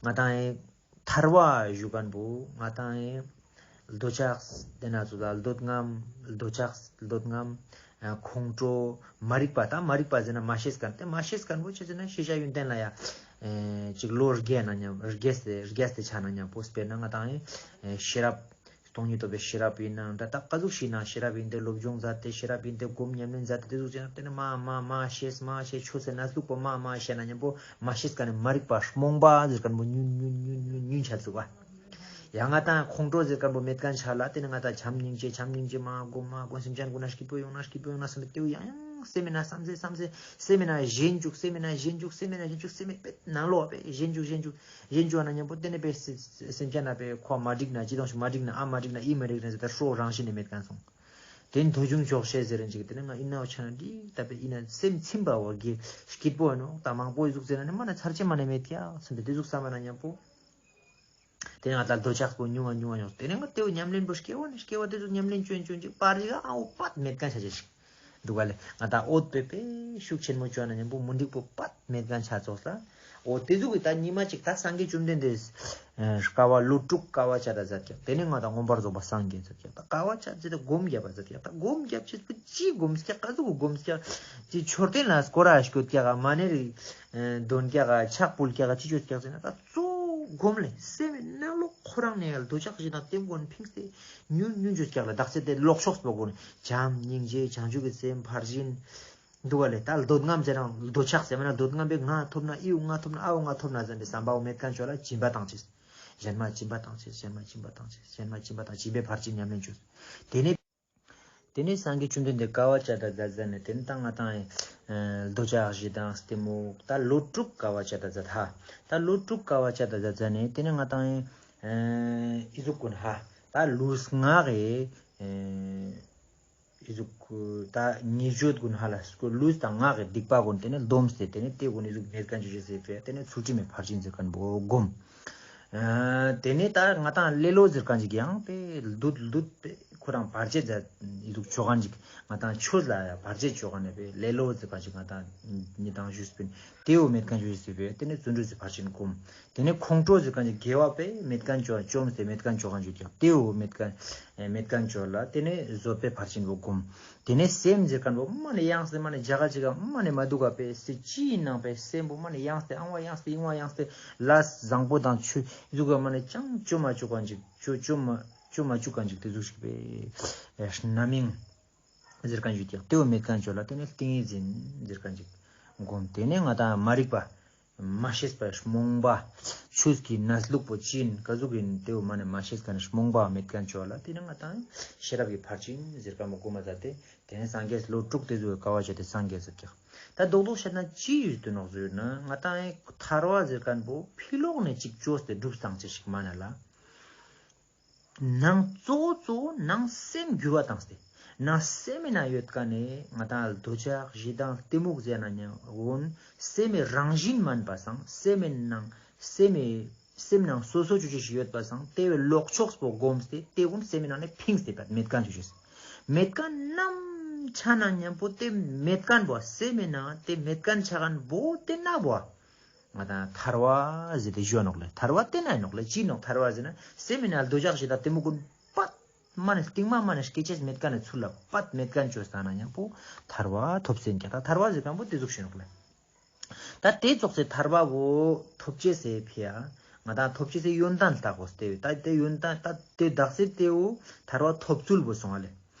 ང་ཏང་ཨེ་ཐར་བ་ཞུ་མཁན་པོ་ང་ཏང་ཨེ་འདོད་ཆགས་དེ་ན་ཚོ་ལ་འདོད་རྔམ། འདོད་ཆགས་འདོད་རྔམ། ཨ་ཁོང་ཁྲོ་མ་རིག་པ་ད་མ་རིག་པ་ཟེར་ན་མ་ཤེས་མཁན་དེ་མ་ཤེས་མཁན་པོ་ཅི་ཟེར་ན་ཤེས་བྱ་ཡོན་ཏན་ལ་ཡ་ཨེ་ཅིག་བློ་རྒྱས་ན་མཉམ་རྒྱས་ཏེ་རྒྱས་ཏེ་ཆ་ན་མཉམ་པོ་དཔེར་ན་ང་ཏང་ཨེ་ཤེས་རབ། སྟོང་ཉིད་རྟོགས་པའི་ཤེས་རབ་ཡིན་ན་འདྲ་ད་ག་ཟུག་ཞིག་ན་ཤེས་རབ་ཡིན་ཏེ་སློབ་སྦྱོང་མཛད་དེ་ཤེས་རབ་ཡིན་ཏེ་སྒོམ་ཉམས་ལེན་མཛད་དེ་དེ་ཟུག་བྱས་ན་དེ་ནི་མ་མ་མ་ཤེས་མ་ཤེས་ཆོས་ཟེར་ན་ལུག་པོ་མ་མ་ཤེས་ན་མཉམ་པོ་མ་ཤེས་མཁན་ནི་མ་རིག་པ་རྨོངས་པ་ཟེར་མཁན་པོ་ཉུང་ཉུང་ཉུང་ཉུང་ཉུང་ཆ་ཚུགས་པ། ཡང་ང་ཏང་ཁོང་ཁྲོ་ཟེར་མཁན་པོ་མེད་མཁན་ཆ་ལ་དེ་ནི་ང་ཏང་བྱམས་སྙིང་རྗེ་བྱམས་སྙིང་རྗེ་མ་སྒོམ་མ་སྒོམ་སེམས་ཅན་ཀུན་ན་སྐྱིད་པོ་ཡོང་ན་སྐྱིད་པོ་ཡོང་ན་བསམ་པའི་དེའུ་ཡང་ཡང་སེམས་མེད་ན་བསམ་ཚེ་བསམ་ཚེ་སེམས་མེད་ན་ཞེན་འཇུག་སེམས་མེད་ན་ཞེན་འཇུག་སེམས་མེད་ན་ཞེན་འཇུག་སེམས་མེད་པའི་ནང་ལོགས་པའི་ཞེན་འཇུག་ཞེན་འཇུག་གཞན་ཅོ་ན་མཉམ་པོ་དེ་ནས་པའི་སེམས་ཅན་ན་པའི་ཁོ་མ་འགྲིག་ན་ཅི་དང་ཞིག་མ་འགྲིག་ན་ཨ་མ་འགྲིག་ན་ཨི་མ་འགྲིག་ན་ཟེར་ཏེ་ཧྲོ་རང་བཞིན་ནས་མེད་མཁན་སོང་། དེ་ནི་ཐོས་བྱུང་ཆོག་ཤེས་ཟེར་རན་ཅིག་དེ་ནི་ང་ཨི་ན་འོ་ཆ་ན་འགྲིག་ད་པའི་ཨི་ན་སེམས་ཚིམ་པ་འོ་གི་སྐྱིད་པོ་ཨ་ནོ་ད་མང་པོ་ཨི་ཟུག་ཟེར་ན་ནི་མ་ན་ཚར་ཅེ་མ་ནས་མེད་ཀྱག་སེམས་པའི་དེ་ཟུག་བསམ་མ་ན་མཉམ་པོ། དེ་ནི་ང་ད་འདོད་ཆགས་པོ་ཉུང་བ་ཉུང་བ་ཉུང་དེ་ནི་ང་དེ་བོ་ཉམས་ལེན་པོ་སྐྱེ་བ་ནི་སྐྱེ་བ་དེ་ཟུག་ཉམས་ལེན་ཅོན་ཅོན་ཅིག་པར་རི་ག་ཨ་འོ་པད་མེད་མཁན་ཆ་ཅེ་ཞིག་འདུག་ག་ལེ། ང་ད་འོད་པེ་པེ་ཤུགས་ཆེན་མོ་བཅོ་ན་མཉམ་པོ་མུན་དིག་པོ་པད་མེད་མཁན་ཆ་ཙོགས་ལ། འོ་དེ་ཟུག་གི་ད་ཉི་མ་གཅིག་ད་སངས་རྒྱས་བཅོམ་ལྡན་འདས་དཀའ་བ་ལོ་དྲུག་དཀའ་བ་སྤྱད་ད་མཛད་ཀྱག་དེ་ནས་ང་ད་མངོན་པར་རྫོགས་པ་སངས་རྒྱས་མཛད་ཀྱག་ད་དཀའ་བ་སྤྱད་ཟེར་ད་སྒོམ་རྒྱབ་པ་མཛད་ཀྱག་ད་སྒོམ་རྒྱབ་ཅེས་པོ་ཅི་སྒོམ་ཀྱག་ག་ཟུག་གི་སྒོམ་ཀྱག་ཅི་མཆོད་རྟེན་ལ་སྐོར་ར་སྐྱོད་ཀྱག་མ་ཎི་རེ་འདོན་ཀྱག་ཕྱག་ཕུལ་ཀྱག་ཅི་བཅོས་ཀྱག་ཟེར་ན་ད་གཙོ་བོ་སྒོམ་ལེ་སེམས་ནང་ལོགས་ཁོ་རང་ནས་འདོད་ཆགས་ཞེ་སྡང་གཏི་མུག་ཕིངས་ཏེ་ཉུང་ཉུང་བཅོས་ཀྱག་ལ་བདག་ཚེ་དེ་ལོག་ཕྱོགས་པོ་སྒོམ་བྱམས་སྙིང་རྗེ་བྱང་ཆུབ་ཀྱི་སེམས་ཕར་ཕྱིན། འདུག་ག་ལེ། ད་འདོད་རྔམ་ཟེར་རང་འདོད་ཆགས་ཟེར་མ་ན་འདོད་རྔམ་པའི་ང་ཐོབ་ན་ཨིའུ་ང་ཐོབ་ན་ཨའོ་ང་ཐོབ་ན་ཟེར་ཏེ་བསམ་པའོ་མེད་མཁན་ཅོ་ལ་སྦྱིན་པ་བཏང་ཅེས། གཞན་མ་སྦྱིན་པ་བཏང་ཅེས། གཞན་མ་སྦྱིན་པ་བཏང་ཅེས། གཞན་མ་སྦྱིན་པ་བཏང་སྦྱིན་པའི་ཕར་ཕྱིན་ཉམས་ལེན་ཅོས། དེ་ནས་དེ་ནས་སངས་རྒྱས་བཅོམ་ལྡན་འདས་དཀའ་བ་སྤྱད་ད་མཛད་མཛད་ནས་དེ་ནས་ད་ང་ཏང་ཨེ་འདོད་ཆགས་ཞེ་སྡང་གཏི་མུག་ད་ལོ་དྲུག་དཀའ་བ་སྤྱད་ད་མཛད་ད། ད་ལོ་དྲུག་དཀའ་བ་སྤྱད་ད་མཛད་མཛད་ནས་དེ་ནས་ང་ཏང་ཨེ་ཨི་ཟུག་ཀུན་ཧ་ད་ལུས་ངག་གི་ཨེ་ཨི་ཟུག་ད་ཉེས་སྤྱོད་ཀུན་ཧ་ལ་ལུས་དང་ངག་གི་སྡིག་པ་ཀུན་དེ་ནས་སྡོམས་ཏེ་དེ་ནས་དེ་ཀུན་ཨི་ཟུག་མེད་མཁན་ཅོ་ཅེས་ཟེར་པས་དེ་ནས་ཚུལ་ཁྲིམས་མེད་ཕར་ཕྱིན་ཟེར་མཁན་པོ་སྒོམ། ཨ་དེ་ནས་ད་ང་ཏང་ལེ་ལོ་ཟེར་མཁན་ཅིག་ཡང་པས་ལྡུད་ལྡུད་པས་ཁོ་རང་བར་ཆད་ཟེར་ཨི་ཟུག་ཅོ་མཁན་ཅིག་ང་ཏང་ཆོས་ལ་བར་ཆད་ཅོ་མཁན་ནས་པས་ལེ་ལོ་ཟེར་མཁན་ཅིག་ང་ཏང་ཉི་དང་ཞུས་པིན་དེ་བོ་མེད་མཁན་ཅོ་ཅེས་ཟེར་པས་དེ་ནས་བརྩོན་འགྲུས་ཟེར་ཕར་ཕྱིན་སྒོམ། དེ་ནས་ཁོང་ཁྲོ་ཟེར་མཁན་ཅིག་དགེ་བ་པས་མེད་མཁན་ཅོ་བཅོམས་ཏེ་མེད་མཁན་ཅོ་མཁན་ཅིག་ཀྱང་དེ་བོ་མེད་མཁན་མེད་མཁན་ཅོ་ལ་དེ་ནས་བཟོད་པས་ཕར་ཕྱིན་པོ་སྒོམ། དེ་ནས་སེམས་ཟེར་མཁན་པོ་མ་ནས་ཡང་སེ་མ་ནས་རྒྱ་གར་ཅིག་ག་མ་ནས་མ་འདུག་ག་པས་སེ་ཅི་ཡིན་ནང་པས་སེམས་པོ་མ་ནས་ཡང་སེ་ཨང་བ་ཡང་སེ་ཨིང་བ་ཡང་སེ་ལ་བཟང་པོ་དང་ཆོས་ཟུག་ག་མ་ནས་ཅང་ཅོ་མ་བཅུག་མཁན་ཅིག་ཅོ་ཅོ་མ་ཅོ་མ་བཅུག་མཁན་ཅིག་དེ་ཟུག་ཞིག་པས་རྣམ་གཡེང་ཟེར་མཁན་ཅིག་ཀྱང་དེ་བོ་མེད་མཁན་ཅོ་ལ་དེ་ནས་ཏིང་ངེ་འཛིན་ཟེར་མཁན་ཅིག་སྒོམ། དེ་ནས་ང་ཏང་མ་རིག་པ་མ་ཤེས་པ་རྨོངས་པ་ཆོས་ཀྱི་གནས་ལུགས་པོ་ཅི་ཡིན་ག་ཟུག་ཡིན་དེ་བོ་མ་ནས་མ་ཤེས་མཁན་རྨོངས་པ་མེད་མཁན་ཅོ་ལ་དེ་ནས་ང་ཏང་ཤེས་རབ་ཀྱི་ཕར་ཕྱིན་ཟེར་མཁན་པོ་སྒོམ་མ་ཟ་སྟེ་དེ་ནས་སངས་རྒྱས་ལོ་དྲུག་དེ་ཟུག་གི་དཀའ་བ་སྤྱད་དེ་སངས་རྒྱས་ཟེར་ཀྱང་ད་རྡོག་རྡོག་བཤད་ན་ཅི་ཡོད་དུ་ནོག་ཟེར་ན་ང་ཏང་ཐར་བ་ཟེར་མཁན་པོ་ཕི་ལོགས་ནས་ཅིག་བཅོས་ཏེ་སྒྲུབ་སྟངས་ཅི་ཞིག་མ་ན་ལ། ནང་གཙོ་བོ་གཙོ་བོ་ནང་སེམས་འགྱུར་བ་བཏང་སྟེ། ནང་སེམས་མི་ནང་ཡོད་མཁན་ནི་ང་ཏང་འདོད་ཆགས་ཞེ་སྡང་གཏི་མུག་ཟེར་ན་ཉམ་འོན་སེམས་མི་རང་བཞིན་མན་པ་སང་སེམས་མི་ནང་སེམས་མི་སེམས་ནང་སོ་སོ་ཅོ་ཅོ་ཞིག་ཡོད་པ་སང་དེ་བས་ལོག་ཕྱོགས་པོ་སྒོམས་ཏེ་དེ་ཀུན་སེམས་མི་ནང་ནས་ཕིངས་ཏེ་པད་མེད་མཁན་ཅོ་ཅེས། མེད་མཁན་ནམ་ཆ་ན་ཉམ་པོ་དེ་མེད་མཁན་པོ་སེམས་མི་ནང་དེ་མེད་མཁན་ཆ་མཁན་པོ་དེ་ན་བོ། ང་ཏང་ཐར་བ་ཟེར་ཏེ་ཞུ་ནོག་ལེ། ཐར་བ་དེ་ན་ནོག་ལེ། ཅི་ནོག་ཐར་བ་ཟེར་ན་སེམས་མི་ནང་འདོད་ཆགས་ཞེ་སྡང་གཏི་མུག་ཀུན་པད་མ་ནས་སྟིང་མ་མ་ནས་སྐྱེ་ཅེས་མེད་མཁན་ནས་ཚུར་ལ་པད་མེད་མཁན་ཅོས་ཏང་ན་ཉམ་པོ་ཐར་བ་ཐོབ་སེ་ཀྱང་ད་ཐར་བ་ཟེར་མཁན་པོ་དེ་ཟུག་ཞུ་ནོག་ལེ། ད་དེ་ཙོགས་སེ་ཐར་བ་བོ་ཐོབ་ཅེས་སེ་ཕི་ཡ་ང་ཏང་ཐོབ་ཅེས་སེ་ཡོན་ཏན་ལྟ་དགོས་ཏེ་ད་དེ་ཡོན་ཏན་ད་དེ་དག་སེ་དེ་བོ་ཐར་བ་ཐོབ་ཚུལ་བོ་སོང་བ་ལེ།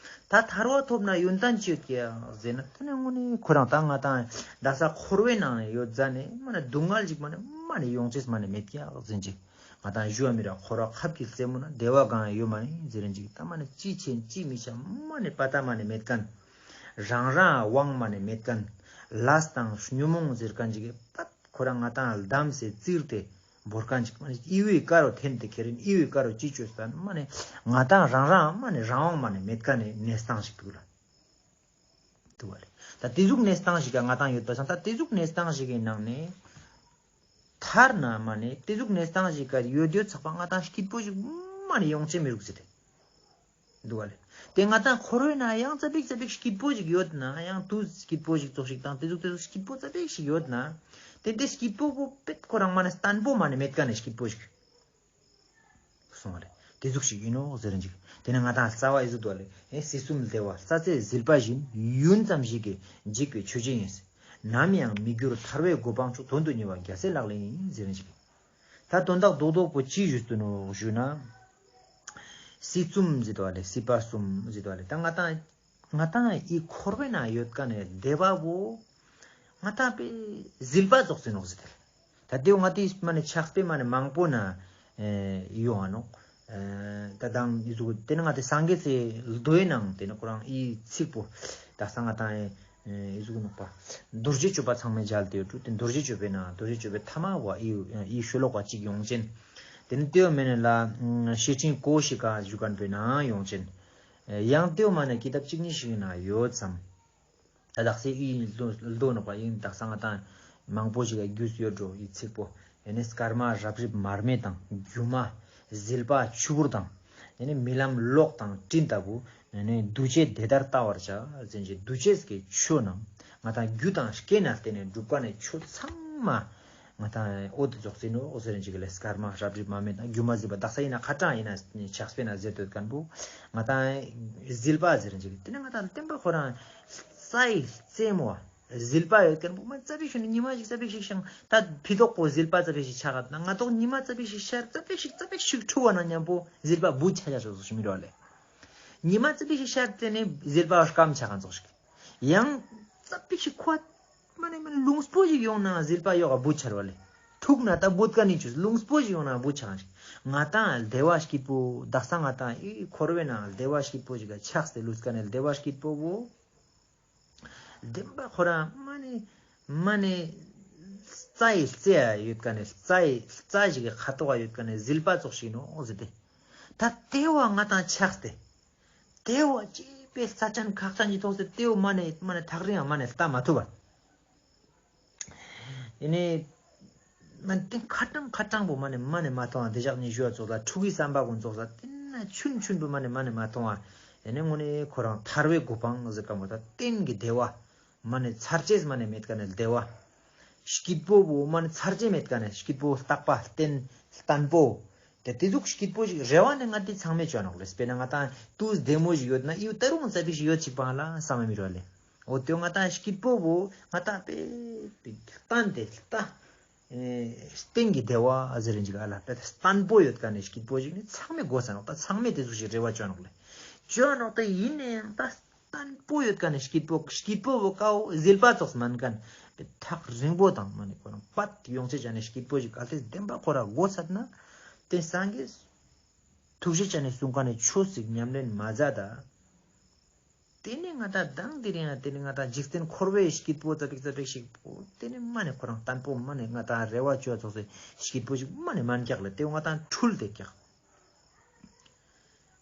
ད་ཐར་བ་ཐོབ་ན་ཡོན་ཏན་ཅི་ཡོད་ཀྱག་ཟེར་ན་དེ་ནས་དངོས་གནས་ཁོ་རང་ད་ང་ཏང་དག་ས་འཁོར་བའི་ནང་ནས་ཡོད་ཟ་ནས་མ་ནས་སྡུག་བསྔལ་ཅིག་མ་ནས་མ་ནས་ཡོང་ཅེས་མ་ནས་མེད་ཀྱག་ཟེར་ཅིག་ང་ཏང་ཞུ་བ་མི་ར་འཁོར་བ་ཁབ་ཀྱི་རྩེ་མོ་ན་བདེ་བ་གང་ཡང་ཡོད་མ་ནས་ཟེར་རིན་ཅིག་ད་མ་ནས་ཅི་ཆེན་ཅི་མི་ཆ་མ་ནས་པ་ཏ་མ་ནས་མེད་མཁན། རང་རང་དབང་མ་ནས་མེད་མཁན། ལས་དང་ཉོན་མོངས་ཟེར་མཁན་ཅིག་གི་པད་ཁོ་རང་ང་ཏང་བསྡམས་སེ་བཙིར་ཏེ། བོར་མཁན་ཅིག་མ་ནི་ཨི་བོའི་ཀ་རོ་འཐེན་ཏེ་ཁྱེར་རིན་ཨི་བོའི་ཀ་རོ་ཅི་བཅོས་ཏང་མ་ནི་ང་ཏང་རང་རང་མ་ནི་རང་དབང་མ་ནི་མེད་མཁན་ནི་གནས་སྟངས་ཤིག་འདུག་ལ། འདུག་བ་ལེ། ད་དེ་ཟུག་གནས་སྟངས་ཤིག་ག་ང་ཏང་ཡོད་པ་སང་ད་དེ་ཟུག་གནས་སྟངས་ཤིག་གི་ནང་ནས་ཐར་ན་མ་ནི་དེ་ཟུག་གནས་སྟངས་ཤིག་ག་ཡོད་ཡོད་ཚགས་པ་ང་ཏང་སྐྱིད་པོ་ཞིག་མ་ནི་ཡོང་ཅེས་མི་རུག་ཟེར་ཏེ། འདུག་བ་ལེ། དེ་ང་ཏང་འཁོར་བའི་ནང་ཡང་ཙ་པིག་ཙ་པིག་སྐྱིད་པོ་ཞིག་ཡོད་ན་ཡང་དུ་སྐྱིད་པོ་ཞིག་ཙོགས་ཤིག་དང་དེ་ཟུག་དེ་ཟུག་སྐྱིད་པོ་ཙ་པིག་ཞིག་ཡོད་ན། དེ་དེ་སྐྱིད་པོ་བོ་པད་ཁོ་རང་མ་ནི་བརྟན་པོ་མ་ནི་མེད་མཁན་ནི་སྐྱིད་པོ་ཞིག་སོང་བ་ལེ། དེ་ཟུག་ཞིག་ཡིན་ནོག་ཟེར་རིན་ཅིག་དེ་ནས་ང་ཏང་རྩ་བ་ཨི་ཟུག་འདུག་བ་ལེ། ཨེ་སྲིད་གསུམ་བདེ་བ་རྩྭ་རྩེའི་ཟིལ་པ་བཞིན། ཡུན་ཙམ་ཞིག་གིས་འཇིག་པའི་ཆོས་ཅན་ཡིན། ནམ་ཡང་མི་འགྱུར་ཐར་བའི་གོ་འཕང་མཆོག་དོན་དུ་གཉེར་བ་རྒྱལ་སྲས་ལག་ལེན་ཡིན་ཟེར་རིན་ཅིག་ད་དོན་དག་རྡོག་རྡོག་པོ་ཅི་ཞུས་ཏེ་ནོག་ཞུ་ན། སྲིད་གསུམ་ཟེར་དོ་ལེ་སྲིད་པ་གསུམ་ཟེར་དོ་ལེ་ད་ང་ཏང་ང་ཏང་ཨི་འཁོར་བའི་ནང་ཡོད་མཁན་ནི་བདེ་བ་བོ་ང་ཏང་པའི་ཟིལ་པ་ཙོགས་ཟེར་ནོག་ཟེར་ཏེ། ད་དེ་བོ་ང་ཏི་མ་ནི་ཆགས་པའི་མ་ནི་མང་པོ་ན་ཡོང་ང་ནོག་ད་དང་ཨི་ཟུག་དེ་ནི་ང་ཏི་སངས་རྒྱས་སི་མདོའི་ནང་དེ་ནི་ཁོ་རང་ཨི་ཚིག་པོ་ད་སང་ང་ཏང་ཨི། ཨེ་ཟུག་ནོག་པ། རྡོ་རྗེ་གཅོད་པ་ཚང་མའི་མཇལ་ཏེ་ཡོད་དུ་དེ་རྡོ་རྗེ་གཅོད་པའི་ནང་རྡོ་རྗེ་གཅོད་པའི་ཐ་མ་བ་ཨི་ཨི་ཤོ་ལོ་ཀ་གཅིག་ཡོང་ཅན། དེ་ནི་ཏེའོ་མེ་ནེ་ལ་ཤེར་ཕྱིན་གོ་ཤི་ཀ་ཞུ་མཁན་པའི་ནང་ཡོང་ཅན། ཡང་ཏེའོ་མ་ནེ་ཀི་ཏབ་གཅིག་གཉིས་ཤིག་ནང་ཡོད་ཙམ། ད་དག་སེ་ཨི་ལྡོ་ནོག་པ་ཨི་དག་ས་ང་ཏང་མང་པོ་ཞིག་ག་རྒྱུས་ཡོད་འགྲོ་ཨི་ཚིག་པོ། ཨེ་ནི་སྐར་མ་རབ་རིབ་མར་མེ་དང་སྒྱུ་མ་ཟིལ་པ་ཆུ་བུར་དང་། ཨེ་ནི་རྨི་ལམ་གློག་དང་སྤྲིན་ལྟ་བུ། ཨེ་ནི་འདུ་བྱེད་དེ་ལྟར་བལྟ་བར་བྱ། ཟེར་གྱི་འདུ་བྱེད་ཀྱི་ཆོས་རྣམས་ང་ཏང་རྒྱུ་དང་རྐྱེན་ལ་བརྟེན་ནས་འགྲུབ་མཁན་ནི་ཆོས་ཚང་མ་ང་ཏང་འོ་དེ་རྫོགས་ཟིན་ནོ་ཟེར་གྱི་ལས་སྐར་མ་རབ་རིབ་མར་མེ་དང་སྒྱུ་མ་ཟིལ་པ་དག་ས་ཡིན་ན་ཁ་གྲངས་ཡིན་ན་ཕྱག་དཔེ་ན་ཟེར་དོད་མཁན་པོ་ང་ཏང་ཟིལ་པ་ཟེར་གྱི་དེ་ནི་ང་ཏང་བསྟན་པ་ཁོ་རང་། རྩྭའི་རྩེ་མོ། ཟིལ་པ་ཡོད་མཁན་པོ་མ་ཙ་པིག་ཞིག་ནི་ཉི་མ་ཞིག་ཙ་པིག་ཞིག་ཤང་ད་ཕི་ཏོག་པོ་ཟིལ་པ་ཙ་པིག་ཞིག་ཆགས་ན་ང་ཏོག་ཉི་མ་ཙ་པིག་ཞིག་ཤར་ཙ་པིག་ཞིག་ཙ་པིག་ཞིག་འཁྲུ་བ་ན་མཉམ་པོ་ཟིལ་པ་བུ་ཆ་ཆ་ཞོག་ཞིག་མི་རོ་ལེ། ཉི་མ་ཙ་པིག་ཞིག་ཤར་ཏེ་ནི་ཟིལ་པ་སྐམ་ཆ་གང་ཙོག་ཞིག་ཡང་། ཙ་པིག་ཞིག་ཁོ་མ་ནེ་མ་ནེ་རླུང་པོ་ཞིག་ཡོང་ན་ཟིལ་པ་ཡོག་ག་བུད་ཆར་བ་ལེ། ཐུག་ན་ད་བུད་ཀ་ནི་ཆུ་རླུང་པོ་ཞིག་ཡོང་ན་བུད་ཆ་ཞིག་ང་ཏང་བདེ་བ་སྐྱིད་པོ་དག་ས་ང་ཏང་ཨི་འཁོར་བའི་ནང་བདེ་བ་སྐྱིད་པོ་ཞིག་ག་ཆགས་ཏེ་ལུས་ཀ་ནེ་བདེ་བ་སྐྱིད་པོ་བོ། བདེན་པ་ཁོ་རང་མ་ནེ་མ་ནེ་རྩྭ་ཡི་རྩེ་ཡ་ཡོད་ཀ་ནེ་རྩྭ་ཡི་རྩྭ་ཞིག་གི་ཁ་ཐོག་ག་ཡོད་ཀ་ནེ་ཟིལ་པ་ཙོགས་ཤིག་ནོག་ཟེར་ཏེ། ད་དེ་བོ་ང་ཏང་ཆགས་ཏེ། དེ་བོ་ཅི་པའི་ས་ཆེན་ཁག་ཅན་གྱི་ཐོག་སེ་དེ་བོ་མ་ནེ་མ་ནེ་ཐག་རིང་ཡང་མ་ནེ་ལྟ་མ་ཐུབ་པ། ཡིན་ནེ་མ་ནེ་དེ་ཁ་གྲངས་ཁ་གྲངས་པོ་མ་ནེ་མ་ནེ་མ་མཐོང་བ་དེ་ཞག་ཉི་ཤུ་བ་ཙོགས་ལ་ཕྲུ་གུའི་བསམ་པ་ཀུན་ཙོགས་ལ་དེ་ན་ཆུན་ཆུན་པོ་མ་ནེ་མ་ནེ་མ་མཐོང་བ། ཡིན་ནེ་དངོས་གནས་ཁོ་རང་ཐར་པའི་གོ་འཕང་ཟེར་ཀ་མོ་ད་གཏན་གྱི་བདེ་བ། མ་ནེ་ཚར་ཅེས་མ་ནེ་མེད་ཀ་ནེ་བདེ་བ། སྐྱིད་པོ་བོ་མ་ནེ་ཚར་ཅེས་མེད་ཀ་ནེ་སྐྱིད་པོ་རྟག་པ་བརྟན་བརྟན་པོ། དེ་དེ་ཟུག་སྐྱིད་པོ་ཞིག་རེ་བ་ནི་ང་དེ་ཚང་མས་ཅོ་ནོག་ལེ། དཔེར་ན་ང་ཏང་དུས་བདེ་མོ་ཞིག་ཡོད་ན་ཡུ་ད་རུང་ཙ་པིག་ཞིག་ཡོད་ཅིག་པ་ལ་བསམ་མི་རོ་ལེ། འོ་དེ་ང་ཏང་སྐྱིད་པོ་བོ་ང་ཏང་པེ་པེ་བརྟན་ཏེ་ལྟ། ཨེ་གཏན་གྱི་བདེ་བ་ཟེར་རིན་ཅིག་ཨ་ལ་པེ་བརྟན་པོ་ཡོད་ཀ་ནེ་སྐྱིད་པོ་ཞིག་ནི་ཚང་མས་དགོས་ས་ནོག་ད་ཚང་མས་དེ་ཟུག་ཞིག་རེ་བ་ཅོ་ནོག་ལེ། ཅོ་ནོག་ད་ཡིན་ནའང་ད་བརྟན་པོ་ཡོད་ཀ་ནེ་སྐྱིད་པོ་སྐྱིད་པོ་བོ་ཀའོ་ཟིལ་པ་ཙོགས་མན་ཀ་ནེ་ཐག་རིང་པོ་དང་མ་ནེ་ཁོ་རང་པད་ཡོང་ཆེ་ཅ་ནེ་སྐྱིད་པོ་ཞིག་གལ་ཏེ་བདེན་པ་ཁོ་རང་དགོས་ས་ན་དེ་སངས་རྒྱས་ཐུགས་རྗེ་ཅ་ནེ་གསུང་ཀ་ནེ་ཆོས་ཤིག་ཉམས་ལེན་མ་མཛད་ད། དེ་ནེ་ང་ཏང་མདང་དེ་རིང་ཡང་དེ་ནེ་ང་ཏང་འཇིག་རྟེན་འཁོར་བའི་སྐྱིད་པོ་ཙ་པིག་ཙ་པིག་ཞིག་པོ་དེ་ནེ་མ་ནེ་ཁོ་རང་བརྟན་པོ་མ་ནེ་ང་ཏང་རེ་བ་ཅོ་ཙོགས་སེ་སྐྱིད་པོ་ཞིག་མ་ནེ་མན་ཀྱག་ལེ། དེ་ང་ཏང་འཁྲུལ་ཏེ་ཀྱག་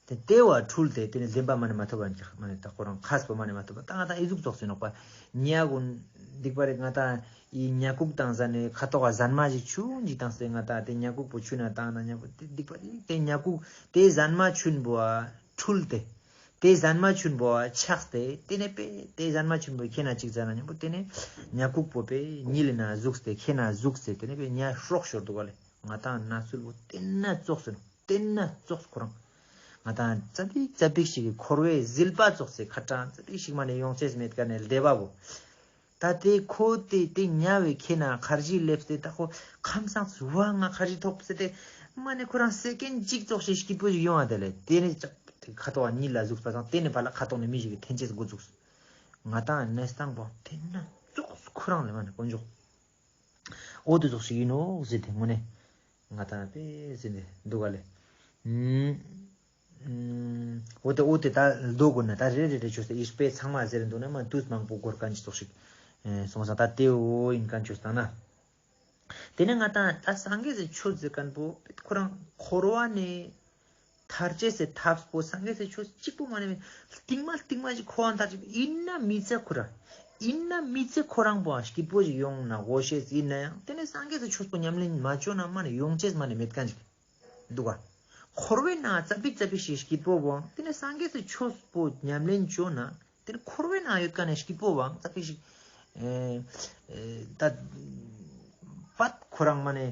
དེ་དེ་བ་འཁྲུལ་ཏེ་དེ་ནེ་བདེན་པ་མ་ནེ་མ་ཐོབ་པ་ཀྱག་མ་ནེ་ད་ཁོ་རང་ཁས་པོ་མ་ནེ་མ་ཐོབ་པ། ད་ང་ཏང་ཨི་ཟུག་ཙོགས་སེ་ནོག་པ་ཉ་གུན་སྡིག་པ་རེ་ང་ཏང་ཨི་ཉ་ཁུག་དང་ཟ་ནེ་ཁ་ཐོག་ག་ཟན་མ་ཞིག་ཆུན་ཅིག་བཏང་སྟེ་ང་ཏང་དེ་ཉ་ཁུག་པོ་ཆུན་ན་བཏང་ན་ཉ་ཁུག་དེ་སྡིག་པ་རེ་དེ་ཉ་ཁུག་དེ་ཟན་མ་ཆུན་པོ་འཁྲུལ་ཏེ། དེ་ཟན་མ་ཆུན་པོ་ཆགས་ཏེ་དེ་ནེ་པེ་དེ་ཟན་མ་ཆུན་པོ་ཁྱེར་ན་ཅིག་ཟ་ན་ཉམ་པོ་དེ་ནེ་ཉ་ཁུག་པོ་པེ་ཉིལ་ན་ཟུགས་ཏེ་ཁྱེར་ན་ཟུགས་ཏེ་དེ་ནེ་པེ་ཉ་སྲོག་ཤོར་འདུག་ག་ལེ། ང་ཏང་ན་ཚུལ་བོ་དེ་ན་ཙོགས་སེ་ནོག་དེ་ན་ཙོགས་ཁོ་རང་། ང་ཏང་ཙ་པིག་ཙ་པིག་ཞིག་གི་འཁོར་བའི་ཟིལ་པ་ཙོགས་སེ་ཁ་གྲངས་ཙ་པིག་ཞིག་མ་ནེ་ཡོང་ཅེས་མེད་ཀ་ནེ་བདེ་བ་བོ། ད་དེ་ཁོ་དེ་དེ་ཉ་བའི་ཁྱེར་ན་ཁར་ཇི་ལེབས་ཏེ་ད་ཁོ་ཁམས་སངས་སུ་བ་ང་ཁར་ཇི་ཐོབ་ཟེར་ཏེ་མ་ནེ་ཁོ་རང་སེ་ཀེན་གཅིག་ཙོགས་ཤིག་སྐྱིད་པོ་ཞིག་ཡོང་བ་དེ་ལེ། དེ་ནེ་ཅག་དེ་ཁ་ཐོག་ག་ཉིལ་ལ་ཟུགས་པ་དང་དེ་ནེ་ཕར་ལ་ཁ་ཐོག་ནེ་མི་ཞིག་གི་འཐེན་ཅེས་འགོ་ཚུགས། ང་ཏང་གནས་སྟངས་པོ་དེ་ན་ཙོགས་ཁོ་རང་ལེ་མ་ནེ་དཀོན་མཆོག་འོ་དེ་ཙོགས་ཤིག་ཡིན་ནོག་ཟེར་ཏེ་དངོས་གནས་ང་ཏང་པེ་ཟེར་ཏེ་འདུག་ག་ལེ། ཨུམ། ཨུམ། འོ་དེ་འོ་དེ་ད་ལྡོག་དགོས་ན་ད་རེ་རེ་རེ་ཆོས་ཏེ་ཨིས་པེ་ཚང་མ་ཟེར་འདུག་ན་མ་དུས་མང་པོ་འགོར་མཁན་ཅིག་ཙོགས་ཤིག་ཨེ་སོང་ཙང་ད་དེ་འོ་ཡིན་མཁན་ཆོས་བཏང་ན། དེ་ནེ་ང་ཏང་ད་སངས་རྒྱས་སི་ཆོས་ཟེར་མཁན་པོ་ཁོ་རང་འཁོར་བ་ནེ་ཐར་ཅེས་སི་ཐབས་པོ་སངས་རྒྱས་སི་ཆོས་གཅིག་པོ་མ་ནེ་མེད། སྟིང་མ་སྟིང་མ་ཞིག་འཁོར་བ་ཐར་ཅེས་ཡིན་ན་མི་ཚེ་ཁོ་རང་ཡིན་ན་མི་ཚེ་ཁོ་རང་པོ་སྐྱིད་པོ་ཞིག་ཡོང་ན་དགོས་ཤེས་ཡིན་ན་ཡང་དེ་ནེ་སངས་རྒྱས་སི་ཆོས་པོ་ཉམས་ལེན་མ་ཅོ་ན་མ་ནེ་ཡོང་ཅེས་མ་ནེ་མེད་མཁན་ཞིག་འདུག་ག་འཁོར་བའི་ནང་ཙ་པིག་ཙ་པིག་ཞིག་སྐྱིད་པོ་བོའང་དེ་ནེ་སངས་རྒྱས་སི་ཆོས་པོ་ཉམས་ལེན་ཅོ་ན་དེ་ནེ་འཁོར་བའི་ནང་ཡོད་མཁན་ནི་སྐྱིད་པོ་བོའང་ཙ་པིག་ཞིག་ཨེ་ཨེ་ད་པད་ཁོ་རང་མ་ནེ་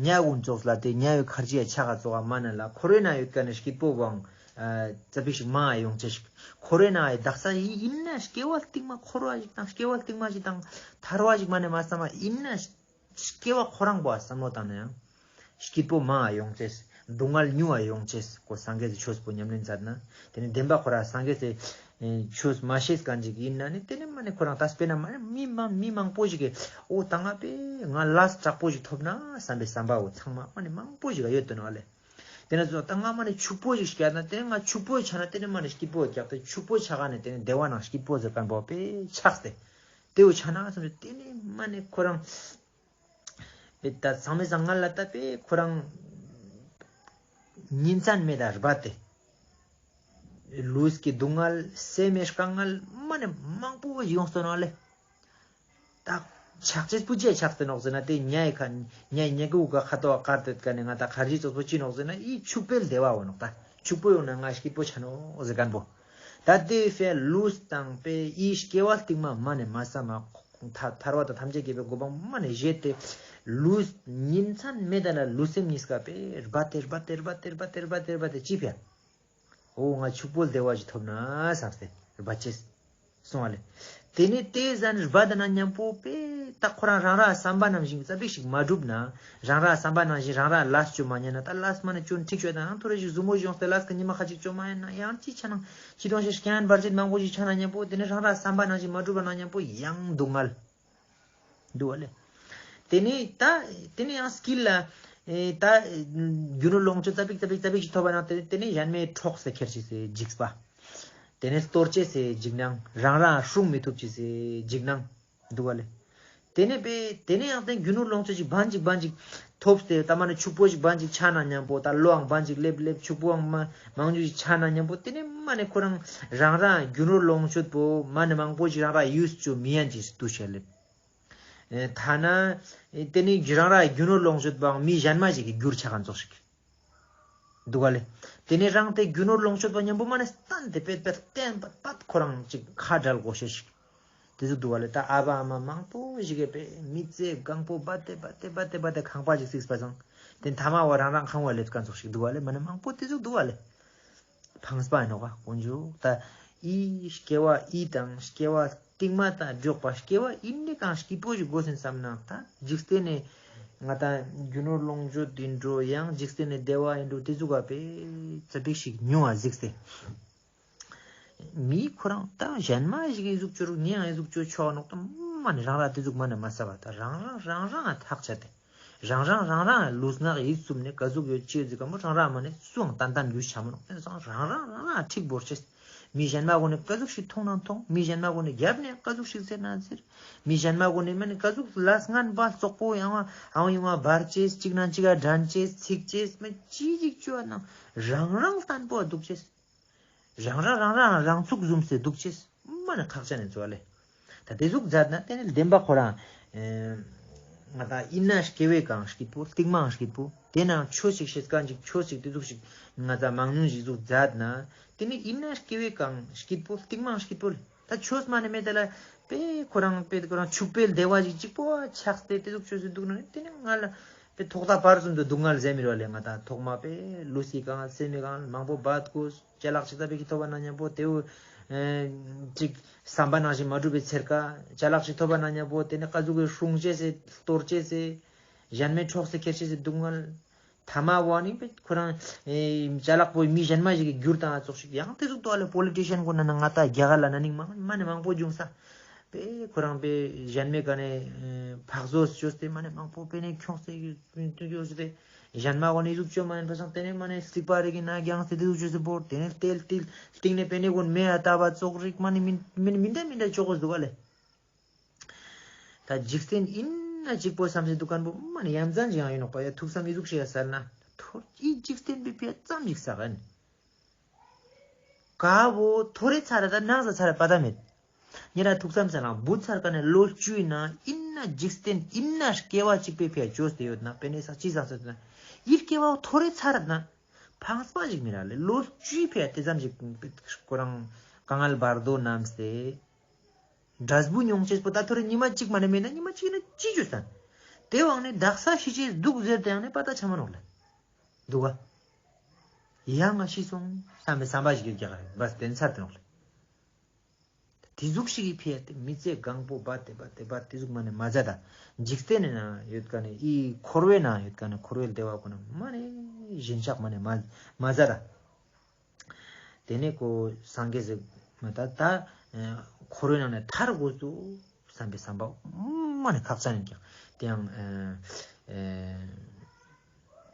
ཉ་གུན་ཙོགས་ལ་དེ་ཉ་བའི་ཁར་ཇི་ཡ་ཆག་ག་ཙོགས་མ་ནེ་ལ་འཁོར་བའི་ནང་ཡོད་མཁན་ནི་སྐྱིད་པོ་བོའང་ཨ་ཙ་པིག་ཞིག་མང་ཡོང་ཅེས་ཤིག་འཁོར་བའི་ནང་ཡི་དག་ས་ཡིན་ན་སྐྱེ་བ་སྟིང་མ་འཁོར་བ་ཞིག་དང་སྐྱེ་བ་སྟིང་མ་ཞིག་དང་ཐར་བ་ཞིག་མ་ནེ་མ་བསམ་པ་ཡིན་ན། སྐྱེ་བ་ཁོ་རང་པོ་བསམ་བློ་བཏང་ན་ཡང་། སྐྱིད་པོ་མང་ཡོང་ཅེས། སྡུག་བསྔལ་ཉུང་བ་ཡོང་ཅེས་ཀོ་སངས་རྒྱས་སི་ཆོས་པོ་ཉམས་ལེན་མཛད་ན། དེ་ནེ་བདེན་པ་ཁོ་རང་སངས་རྒྱས་སི་ཆོས་མ་ཤེས་མཁན་ཅིག་ཡིན་ན་ནི་དེ་ནེ་མ་ནེ་ཁོ་རང་ད་དཔེར་ན་མ་ནེ་མི་མང་མི་མང་པོ་ཞིག་གིས་འོ་ད་ང་པེ་ང་ལས་དྲག་པོ་ཞིག་ཐོབ་ན་བསམ་པའི་བསམ་པ་འོ་ཚང་མ་མ་ནེ་མང་པོ་ཞིག་ག་ཡོད་དོ་ནོག་ལེ། དེ་ནེ་ཙོགས་ད་ང་མ་ནེ་ཕྱུག་པོ་ཞིག་སྐྱག་ན་དེ་ནེ་ང་ཕྱུག་པོ་ཆགས་ན་དེ་ནེ་མ་ནེ་སྐྱིད་པོ་སྐྱག་སྟེ་ཕྱུག་པོ་ཆགས་ན་དེ་ནེ་བདེ་བ་ནང་སྐྱིད་པོ་ཟེར་མཁན་པོ་པེ་ཆགས་ཏེ། དེ་འོ་ཆགས་ན་བསམ་ཏེ་དེ་ནེ་མ་ནེ་ཁོ་རང་པེ་ད་ཚང་མའི་སང་ང་ལ་ད་པེ་ཁོ་རང་ཉིན་མཚན་མེད་ད་རྦད་དེ་ལུས་ཀྱི་སྡུག་བསྔལ་སེམས་མི་དཀའ་ངལ་མ་ནེ་མང་པོ་ཡོང་སྟོན་ནོག་ལེ། ད་ཆགས་ཅེས་པོ་ཅི་ཆགས་ཏེ་ནོག་ཟེར་ན་དེ་ཉའི་ཁ་ཉའི་ཉ་གི་འུ་ག་ཁ་ཐོག་ག་དཀར་ཏེ་ཀ་ནེ་ང་ད་ཁར་ཇི་ཙོགས་པོ་ཅི་ནོག་ཟེར་ན་ཨི་ཕྱུག་པོའི་བདེ་བ་འོ་ནོག་ད་ཕྱུག་པོ་ཡོང་ན་ང་སྐྱིད་པོ་ཆ་ནོག་ཟེར་མཁན་པོ། ད་དེ་ཕེ་ལུས་དང་པེ་ཨི་སྐྱེ་བ་སྟིང་མ་མ་ནེ་མ་བསམ་མ་ཐ་ཐར་བ་དང་ཐམས་ཅད་མཁྱེན་པའི་གོ་འཕང་མ་ནེ་བཞེས་ཏེ་ལུས་ཉིན་མཚན་མེད་ད་ན་ལུས་སེམས་གཉིས་ཀ་པེ་རྦད་དེ་རྦད་དེ་རྦད་དེ་རྦད་དེ་རྦད་དེ་ཅི་ཕེ། འོ་ང་ཕྱུག་པོ་བདེ་བ་ཞིག་ཐོབ་ན་བསམ་སྟེ་རྦད་ཅེས་སོང་བ་ལེ། དེ་ནས་དེ་ཟན་བ་དེ་ན་མཉམ་པོ་པེ་ད་ཁོ་རང་རང་ར་བསམ་པ་ནང་བཞིན་ཙ་པིག་ཞིག་མ་གྲུབ་ན། རང་ར་བསམ་པ་ནང་བཞིན་རང་ར་ལས་ཅོ་མ་ཉན་ན། ད་ལས་མ་ནི་ཅོ་ན་འགྲིག་ཆོག་ད་ནང་ཐོ་རེ་ཞིག་ཟུ་མོ་ཞིག་ཡོངས་ཏེ་ལས་ཀ་ཉི་མ་ཁ་ཅིག་ཅོ་མ་ཉན་ན་ཡང་ཅི་ཆ་ནང་ཅི་དོང་ཞིག་སྐྱེན་བར་ཆད་མང་པོ་ཞིག་ཆ་ན་མཉམ་པོ་དེ་ནས་རང་ར་བསམ་པ་ནང་བཞིན་མ་གྲུབ་པ་ན་མཉམ་པོ་ཡང་སྡུག་བསྔལ་འདུག་བ་ལེ། དེ་ནས་ད་དེ་ནས་ཡང་སྐྱིད་ལ་ཨེ་ད་རྒྱུ་ནོར་ལོངས་སྤྱོད་ཙ་པིག་ཙ་པིག་ཙ་པིག་ཞིག་ཐོབ་པ་ན་དེ་དེ་ནས་གཞན་མའི་འཕྲོག་སྟེ་ཁྱེར་ཅེས་སི་འཇིགས་པ། དེ་ནས་གཏོར་ཅེས་སི་འཇིགས་སྣང་། རང་རང་སྲུང་མི་ཐུབ་ཅེས་སི་འཇིགས་སྣང་འདུག་བ་ལེ། དེ་ནས་པེ་དེ་ནས་ཡང་དེ་རྒྱུ་ནོར་ལོངས་སྤྱོད་ཅིག་བན་ཅིག་བན་ཅིག་ཐོབ་སྟེ་ད་མ་ནི་ཕྱུག་པོ་ཞིག་བན་ཅིག་ཆགས་ན་མཉམ་པོ་ད་ལོའང་བན་ཅིག་སླེབས་སླེབས་ཕྱུག་པོའང་མ་མང་ཉུང་ཞིག་ཆགས་ན་མཉམ་པོ་དེ་ནས་མ་ནི་ཁོ་རང་རང་རང་རྒྱུ་ནོར་ལོངས་སྤྱོད་པོ་མ་ནི་མང་པོ་ཞིག་རང་རང་ཡུས་ཅོ་མི་ཡན་ཅིག་འདུ་ཤེས་སླེབས། ཨེ་ཐ་ན་ཨེ་དེ་ནི་རང་ར་རྒྱུ་ནོར་ལོངས་སྤྱོད་པའང་མི་གཞན་མ་ཞིག་གི་རྒྱུར་ཆ་མཁན་ཙོགས་ཤིག་འདུག་ག་ལེ། དེ་ནས་རང་དེ་རྒྱུ་ནོར་ལོངས་སྤྱོད་པ་མཉམ་པོ་མ་ནི་སྟན་དེ་པད་པད་བསྟན་པད་པད་ཁོ་རང་ཅིག་ཁ་བྲལ་དགོས་ཤེས་ཤིག་དེ་ཟུག་འདུག་ག་ལེ། ད་ཨ་བ་ཨ་མ་མང་པོ་ཞིག་གི་པེ་མི་ཚེ་གང་པོ་བ་དེ་བ་དེ་བ་དེ་བ་དེ་ཁང་པ་ཞིག་བརྩིགས་པ་སང་དེ་ཐ་མ་བ་རང་རང་ཁང་བ་སླེབས་མཁན་ཙོགས་ཤིག་འདུག་ག་ལེ། མ་ནི་མང་པོ་དེ་ཟུག་འདུག་ག་ལེ། ཕངས་པ་ཨིན་ནོག་པ་དཀོན་མཆོག་ད་ཨི་སྐྱེ་བ་ཨི་དང་སྐྱེ་བ་རྟིང་མ་དང་འགྲོགས་པ་སྐྱེ་བ་ཨི་ནི་གང་སྐྱིད་པོ་ཞིག་དགོས་ཟིན་བསམ་ན་ད་འཇིག་རྟེན་ནི་ང་ད་རྒྱུ་ནོར་ལོངས་སྤྱོད་ཨིན་འགྲོ་ཡང་འཇིག་རྟེན་ནི་བདེ་བ་ཨིན་འགྲོ་དེ་ཟུག་ག་པེ་ཙ་པིག་ཞིག་ཉུང་བ་གཟིགས་ཏེ། མི་ཁོ་རང་ད་གཞན་མ་ཞིག་གི་ཨི་ཟུག་ཅོ་རུག་ངའང་ཨི་ཟུག་ཅོ་ཆོག་ནོག་ད་མ་ནི་རང་ར་དེ་ཟུག་མ་ནི་མ་ཟ་བ་ད་རང་རང་རང་རང་ཐག་ཆད་དེ། རང་རང་རང་རང་ལུས་ངག་ཡིད་གསུམ་ནས་ཀ་ཟུག་ཡོད་ཅེས་ཟེར་ག་མོ་རང་རང་མ་ནས་སུའང་ཏན་ཏན་རྒྱུས་ཆ་མོ་ནོག་ཏེ་སང་རང་རང་རང་རང་ཁྲིག་བོར་ཅེས། མི་གཞན་མ་གུན་ནས་ཀ་ཟུག་ཞིག་མཐོང་ན་མཐོང་། མི་གཞན་མ་གུན་ནས་རྒྱབ་ནས་ཀ་ཟུག་ཞིག་ཟེར་ན་ཟེར། མི་གཞན་མ་གུན་ནས་མ་ནི་ཀ་ཟུག་ལས་ངན་པ་བཙོག་པོ་ཡང་ཨང་ཡོང་བ་བར་ཅེས་གཅིག་ན་གཅིག་ག་འགྲན་ཅེས་ཚིག་ཅེས་མ་ཅི་ཞིག་ཅོ་ན་རང་རང་བརྟན་པོ་འདུག་ཅེས། རང་རང་རང་རང་རང་ཚུགས་ཟུམ་སེ་འདུག་ཅེས་མ་ནི་ཁག་ཅན་ནི་ཚོ་ལེ། ད་དེ་ཟུག་མཛད་ན་དེ་ནི་བདེན་པ་ཁོ་རང་ཨེ་ང་ད་ཨིན་ན་སྐྱེ་བའི་གང་སྐྱིད་པོ་རྟིང་མའང་སྐྱིད་པོ་དེ་ནང་ཆོས་ཤིག་བཤད་མཁན་ཅིག་ཆོས་ཤིག་དེ་ཟུག་ཞིག་ང་ད་མང་ཉུང་ཞིག་ཟུག་མཛད་ན་དེ་ནི་ཨིན་ན་སྐྱེ་བའི་གང་སྐྱིད་པོ་རྟིང་མའང་སྐྱིད་པོ་ལེ། ད་ཆོས་མ་ནི་མེད་དེ་ལ་པེ་ཁོ་རང་པེ་ཁོ་རང་ཕྱུག་པོའི་བདེ་བ་ཞིག་གཅིག་པོ་ཆགས་ཏེ་དེ་ཟུག་ཆོས་སུ་འདུག་ན་དེ་ནི་ང་ལ་པེ་ཐོག་མཐའ་བར་གསུམ་དུ་སྡུག་བསྔལ་ཟེར་མི་རོ་ལེ། ང་ད་ཐོག་མ་པེ་ལུས་ཀྱི་གང་སེམས་ཀྱི་གང་མང་པོ་བད་དགོས། ཅ་ལག་ཅིག་ད་པེ་ཀི་ཐོབ་པ་ན་མཉམ་པོ་དེའུ་ཨེ་ཅིག་བསམ་པ་ནང་བཞིན་མ་འགྲུབ་པའི་ཚེར་ཀ། ཅ་ལག་ཅིག་ཐོབ་པ་ན་མཉམ་པོ་དེ་ནི་ཀ་ཟུག་གི་སྲུང་ཅེས་སེ་གཏོར་ཅེས་སེ་གཞན་མའི་འཕྲོག་སེ་ཁྱེར་ཅེས་སེ་སྡུག་བསྔལ། ཐ་མ་བོ་ནི་པེ་ཁོ་རང་ཨེ་ཅ་ལག་པོ་མི་གཞན་མ་ཞིག་གི་རྒྱུར་བཏང་ཙོགས་ཤིག་ཡང་དེ་ཟུག་ཏོ་ཨ་ལེ། པོ་ལི་ཊི་ཤན་གུན་ན་ང་ད་རྒྱ་གར་ལ་ན་ནིང་མ་མ་ནི་མང་པོ་བྱུང་ས། པེ་ཁོ་རང་པེ་གཞན་མའི་ཀ་ནེ་ཨེ་ཕག་བཟོ་ཅོས་ཏེ་མ་ནི་མང་པོ་པེ་ནེ་ཁྱོངས་ཏེ་ཡུ་ཏུ་ཅོས་ཏེ། གཞན་མ་གུན་ནི་ཟུག་ཅོ་མ་ཡིན་པ་སང་དེ་ནེ་མ་ནི་སྲིད་པ་རིག་གི་ན་རྒྱང་སྟེ་དེ་ཟུག་ཅོས་ཏེ་བོར། དེ་ནེ་ཏེལ་ཏིལ་སྟིང་ནེ་པེ་ནེ་གུན་མེ་ཨ་ཏ་བ་ཙོག་རིག་མ་ནི་མིན་མིན་མིན་ད་མིན་ད་ཅོ་གོས་འདུག་ག་ལེ། ད་འཇིག་རྟེན་ཨིན་ན་གཅིག་པོ་བསམ་སེ་འདུག་མཁན་པོ་མ་ནི་ཡ་མཚན་ཅིག་ཡང་ཨིན་ནོག་པ། ཡ་ཐུགས་བསམ་ཨི་ཟུག་ཞིག་ཡ་སལ་ན་ཐོར་ཨི་འཇིག་རྟེན་པའི་ཕིའ་ཙམ་ཞིག་བསགས་ཨིན། ཀ་བོ་ཐོ་རེ་ཚར་ད་ནང་ས་ཚར་པ་ད་མེད། ཉེ་ར་ཐུགས་བསམ་སལ་ན་བུ་ཚར་ཀ་ནེ་ལོ་བཅུའི་ནང་ཨིན་ན་འཇིག་རྟེན་ཨིན་ན་སྐྱེ་བ་གཅིག་པའི་ཕིའ་ཅོས་ཏེ་ཡོད་ན་པེ་ནེ་སག་ཅི་སག་ཟེར་ན་ཨི་སྐྱེ་བ་ཐོ་རེ་ཚར་ན་ཕངས་པ་ཞིག་མི་ར་ལེ། ལོ་བཅུའི་ཕིའ་དེ་ཙམ་ཞིག་ཁོ་རང་དཀའ་ངལ་བར་དོ་རྣམས་ཏེ། འབྲས་བུ་མྱོང་ཅེས་པོ་ད་ཐོ་རེ་ཉི་མ་གཅིག་མ་ནེ་མེད་ན་ཉི་མ་གཅིག་ནེ་ཅི་ཅོས་ས། དེ་བང་ནེ་དག་ས་ཤི་ཅེས་འདུག་ཟེར་ཏེ་ཡང་ནེ་པ་ད་ཆ་མ་ནོག་ལེ། འདུག་ག་ཡང་ང་ཤི་སོང་བསམ་པའི་བསམ་པ་ཞིག་རྒྱག་ག་རེ་བས་དེ་ཚར་ཏེ་ནོག་ལེ། དེ་ཟུག་ཞིག་གི་ཕིའ་དེ་མི་ཚེ་གང་པོ་བ་དེ་བ་དེ་བ་དེ་ཟུག་མ་ནེ་མ་ཟད་ད། འཇིག་རྟེན་ནི་ན་ཡོད་ཀ་ནེ་ཨི་འཁོར་བའི་ན་ཡོད་ཀ་ནེ་འཁོར་བའི་བདེ་བ་གུན་ན་མ་ནེ་ཞེན་ཆགས་མ་ནེ་མ་མ་ཟད་ད། དེ་ནེ་ཁོ་སངས་རྒྱས་སི་མ་ད་ད་ཨེ་འཁོར་བའི་ནང་ནེ་ཐར་དགོས་སོ་བསམ་པའི་བསམ་པ་མ་ནེ་ཁག་ཅན་ཡིན་ཀྱང་དེ་ཡང་ཨེ་ཨེ་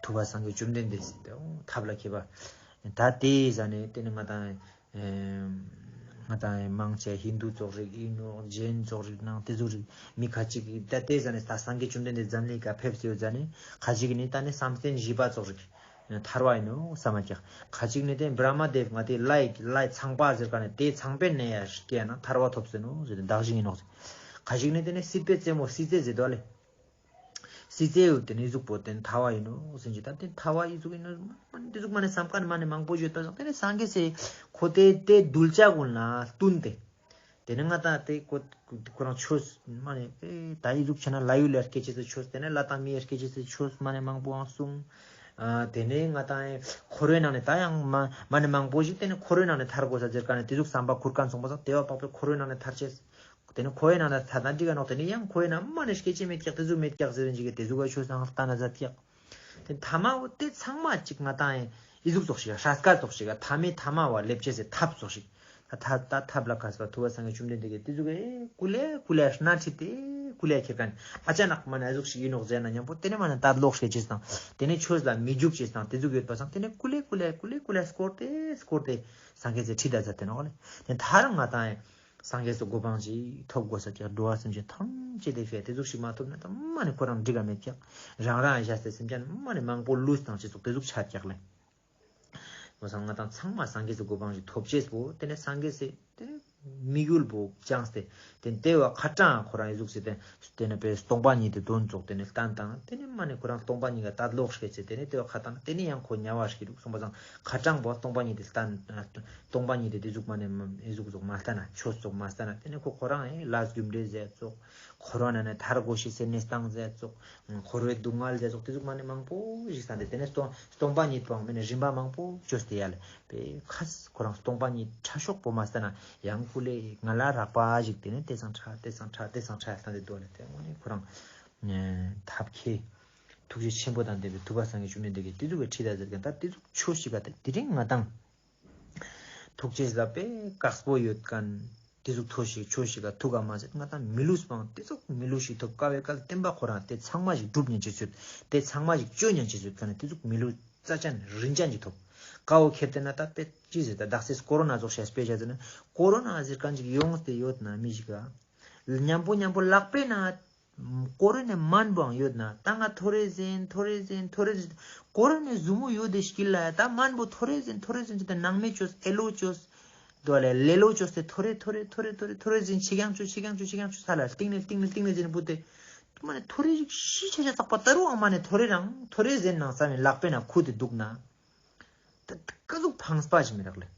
ཐུབ་པ་སངས་རྒྱས་བཅོམ་ལྡན་འདས་སི་ཐབས་ལ་མཁས་པ་ད་དེའི་ཟ་ནེ་དེ་ནེ་ང་དང་ཨེ་ང་དང་མང་ཆེ་ཧིན་དུ་ཙོགས་རིགས་ཨིན་ནོག་ཇེན་ཙོགས་རིགས་ནང་དེ་ཟུག་རིགས་མི་ཁ་ཅིག་གི་ད་དེ་ཟ་ནེ་ད་སངས་རྒྱས་བཅོམ་ལྡན་འདས་འཛམ་གླིང་ཀ་ཕེབས་སེ་ཡོད་ཟ་ནེ་ཁ་ཅིག་གི་ནི་ད་ནི་བསམ་གཏན་བཞི་པ་ཙོགས་རིགས། ཐར་པ་ཡིན་ནོ་བསམ་མ་ཀྱག་ཁ་ཅིག་ནི་དེ་བྲ་མ་དེབ་ང་དེ་ལྷའི་ལྷའི་ཚངས་པ་ཟེར་ཀ་ནི་དེ་ཚངས་པའི་གནས་ཡ་སྐྱེས་ན་ཐར་པ་ཐོབ་སེ་ནོ་ཟེར་ཏེ་བདག་ཞིང་ཡིན་ནོ་ཟེར། ཁ་ཅིག་ནི་དེ་ནི་སྲིད་པའི་རྩེ་མོ་སྲིད་རྩེ་ཟེར་དོ་ལེ། སྲིད་རྩེ་ཡོད་དེ་ནི་གཟུགས་པོ་དེ་ནི་ཐར་པ་ཡིན་ནོ་ཟེར་གྱི་ད་དེ་ཐར་པ་ཡི་གཟུགས་ཡིན་ནོ་མ་ནི་དེ་གཟུགས་མ་ནི་བསམ་མཁན་མ་ནི་མང་པོ་ཡོད་པ་སང་དེ་ནི་སངས་རྒྱས་སི་ཁོ་དེ་དེ་གདུལ་བྱ་ཀུན་ལ་བསྟུན་ཏེ། དེ་ནས་ང་ཏང་དེ་ཁོ་ཁོ་རང་ཆོས་མ་ནེ་ད་ཨི་ཟུག་ཆ་ན་ལྷ་ཡུལ་ལ་སྐྱེ་ཅེས་སི་ཆོས། དེ་ནས་ལྷ་དང་མིའི་སྐྱེ་ཅེས་སི་ཆོས་མ་ནེ་མང་པོའང་གསུངས། ཨ་དེ་ནས་ང་ཏང་འཁོར་བའི་ནང་ནས་ད་ཡང་མ་མ་ནེ་མང་པོ་ཞིག་དེ་ནས་འཁོར་བའི་ནང་ནས་ཐར་དགོས་ས་ཟེར་ཀ་ནས་དེ་ཟུག་བསམ་པ་ཁུར་ཀ་སོང་པ་སང་དེ་བ་དཔག་པའི་འཁོར་བའི་ནང་ནས་ཐར་ཅེས། ཏེ་ནེ་ཁོའི་ནང་ན་ཐ་ན་འགྲིག་ག་ནོག། ཏེ་ནེ་ཡང་ཁོའི་ནང་མ་ནེ་སྐྱེ་ཅེས་མེད་ཀྱག། ཏེ་ཟུག་མེད་ཀྱག་ཟེར་རིན་ཅིག་གི་ཏེ་ཟུག་ག་ཆོས་སང་ལྟ་ན་ཟད་ཀྱག། ཏེ་ཐ་མ་བོ་ཏེ་ཚང་མ་ཅིག་ང་ཏང་ཨེ་ཨི་ཟུག་ཙོགས་ཤིག་ག་ཧྲ་སྐལ་ཙོགས་ཤིག་ག་ཐ་མའི་ཐ་མ་བོ་ལེབ་ཅེས་སི་ཐབས་ཙོགས་ཤིག། ད་ཐ་ད་ཐབས་ལ་མཁས་པ་ཐུབ་པ་སངས་རྒྱས་བཅོམ་ལྡན་འདས་ཀྱིས་ཏེ་ཟུག་གི་ཀུ་ལེ་ཀུ་ལེ་སྣ་ཁྲིད་དེ་ཀུ་ལེ་ཁྱེར་ཁན་ཨ་ཅག་ནག་མ་ནེ་ཨི་ཟུག་ཤིག་ཨིན་ནོག་ཟེར་ན་མཉམ་པོ་ཏེ་ནེ་མ་ནེ་ད་ལོག་ཤེས་ཅེས་དང་ཏེ་ནེ་ཆོས་ལ་མི་འཇུག་ཅེས་དང་ཏེ་ཟུག་ཡོད་པ་སང་ཏེ་ནེ་ཀུ་ལེ་ཀུ་ལེ་ཀུ་ལེ་ཀུ་ལེ་སྐོར་ཏེ་སྐོར་ཏེ་སངས་རྒྱས་སི་ཁྲིད་ད་ཟ་ཏེ་ནོག་ལེ། ཏེ་ཐ་རང་ང་ཏང་ཨེ་སངས་རྒྱས་སི་གོ་འཕང་ཅིག་ཐོབ་དགོས་ས་ཀྱག། འགྲོ་བ་སེམས་ཅན་ཐམས་ཅད་དེ་ཕི་ཏེ་ཟུག་ཤིག་མ་ཐོབ་ན་ད་མ་ནེ་ཁོ་རང་འགྲིག་ག་མེད་ཀྱག། རང་རང་ཨེ་ཞག་སྟེ་སེམས་ཅན་མ་ནེ་མང་པོ་ལུས་དང་ཅི་ཙོགས་ཏེ་ཟུག་ཆ་ཀྱག་ལེ། མོ་སང་ང་ཏང་ཚང་མ་སངས་རྒྱས་སི་གོ་འཕང་ཞིག་ཐོབ་ཅེས་པོ་ཏེ་ནེ་སངས་རྒྱས་སི་ཏེ་དམིགས་ཡུལ་པོ་བཅངས་ཏེ་ཏེ་ཏེ་བ་ཁ་ཏང་ཁོ་རང་ཨི་ཟུག་སེ་ཏེ་ཏེ་ནེ་པེ་སྟོང་པ་ཉིད་དེ་དོན་ཙོགས་ཏེ་ནེ་ལྟན་དང་ཏེ་ནེ་མ་ནེ་ཁོ་རང་སྟོང་པ་ཉིད་ཀ་ད་ལོག་ཤེས་ཏེ་ཏེ་ནེ་ཏེ་བ་ཁ་ཏང་ཏེ་ནེ་ཡང་ཁོ་ཉ་བ་ཤིག་རུག་སོང་པ་སང་ཁ་ཏང་པོ་སྟོང་པ་ཉིད་དེ་ལྟན་སྟོང་པ་ཉིད་དེ་ཏེ་ཟུག་མ་ནེ་ཨི་ཟུག་ཙོགས་མ་ལྟ་ན་ཆོས་ཙོགས་མ་ལྟ་ན་ཏེ་ནེ་ཁོ་ཁོ་རང་ཨེ་ལས་རྒྱུ་འབྲས་ཟེར་ཙོགས། འཁོར་བ་ན་ནི་ཐར་དགོས་ཤེས་སི་གནས་སྟངས་ཟེར་ཙོགས། འཁོར་བའི་སྡུག་བསྔལ་ཟེར་ཙོགས་ཏེ་ཟུག་མ་ནེ་མང་པོ་ཞིག་སྟན་ཏེ་ཏེ་ནེ་སྟོང་སྟོང་པ་ཉིད་པོའང་མེད་ན་རིམ་པ་མང་པོ་བཅོས་ཏེ་ཡ་ལེ། པེ་ཁ་ཁོ་རང་སྟོང་པ་ཉིད་ཕྲ་ཤོག་པོ་མ་སྟན་ན་ཡང་ཀུ་ལེ་ང་ལ་རག་པ་ཞིག་ཏེ་ནེ་ཏེ་སང་ཕྲ་ཏེ་སང་ཕྲ་ཏེ་སང་ཕྲ་སྟན་ཏེ་འདུག་ལེ། ཏེ་ངོ་ནེ་ཁོ་རང་ཐབས་མཁས་ཐུགས་རྗེ་ཆེན་པོ་དང་ལྡན་པའི་ཐུབ་པ་སངས་རྒྱས་བཅོམ་ལྡན་འདས་ཀྱིས་ཏེ་ཟུག་གི་ཁྲིད་ད་ཟེར་ཁན་ད་ཏེ་ཟུག་ཆོས་ཤིག་ག་ཏེ་དེ་རིང་ང་ཏང་ཐུགས་རྗེ་ལ་པེ་དཀགས་པོ་ཡོད་ཁན་ཏེ་ཟུག་ཐོས་ཤིག་ཆོས་ཤིག་ག་ཐུག་ག་མ་ཟད་ང་ཏང་མི་ལུས་པའང་ཏེ་ཟུག་མི་ལུས་ཤིག་ཐོབ་ཀ་བའི་ཀ་ལ་བསྟན་པ་ཁོ་རང་ཏེ་ཚང་མ་ཞིག་སྒྲུབ་ཉན་ཅེས་ཡོད་ཏེ་ཚང་མ་ཞིག་བཅོ་ཉན་ཅེས་ཡོད་ཁན་ཏེ་ཟུག་མི་ལུས་རྩ་ཅན་རིན་ཅན་ཞིག་ཐོབ་ཀ་བོ་ཁྱེར་ཏེ་ན་ད་པེ་ཅི་ཟེར་ད་དག་སེ་ཀོ་རོ་ན་ཙོགས་ཤ་སྤེ་ཞ་ཟེར་ན་ཀོ་རོ་ན་ཟེར་ཁན་ཅིག་ཡོངས་ཏེ་ཡོད་ན་མི་ཞིག་ག་མཉམ་པོ་མཉམ་པོ་ལག་པེ་ན་ཀོ་རོ་ནེ་མན་པོའང་ཡོད་ན་ད་ང་ཐོ་རེ་ཟེན་ཐོ་རེ་ཟེན་ཐོ་རེ་ཟེན་ཀོ་རོ་ནེ་ཟུ་མོ་ཡོད་དེ་ཤིག་ལ་ད་མན་པོ་ཐོ་རེ་ཟེན་ཐོ་རེ་ཟེན་ཅི་ད་ནང་མེ་ཅོས་ཨེ་ལོ་ཅོས་དོ་ལེ་ལེ་ལོ་ཅོས་ཏེ་ཐོ་རེ་ཐོ་རེ་ཐོ་རེ་ཐོ་རེ་ཐོ་རེ་ཟེན་ཆེ་གང་ཅོས་ཆེ་གང་ཅོས་ཆེ་གང་ཅོས་ས་ལ་སྟིང་ནེ་སྟིང་ནེ་སྟིང་ནེ་ཟེན་པོ་ཏེ་མ་ནེ་ཐོ་རེ་ཞིག་ཤི་ཆ་ཆ་ཚག་པ་ད་རུང་མ་ནེ་ཐོ་རེ་རང་ཐོ་རེ་ཟེན་ནང་ས་མེ་ལག་པེ་ན་ཁུ་ཏེ་འདུག་ན་ད་ཀ་ཟུག་ཕངས་པ་ཞིག་མི་རག་ལེ།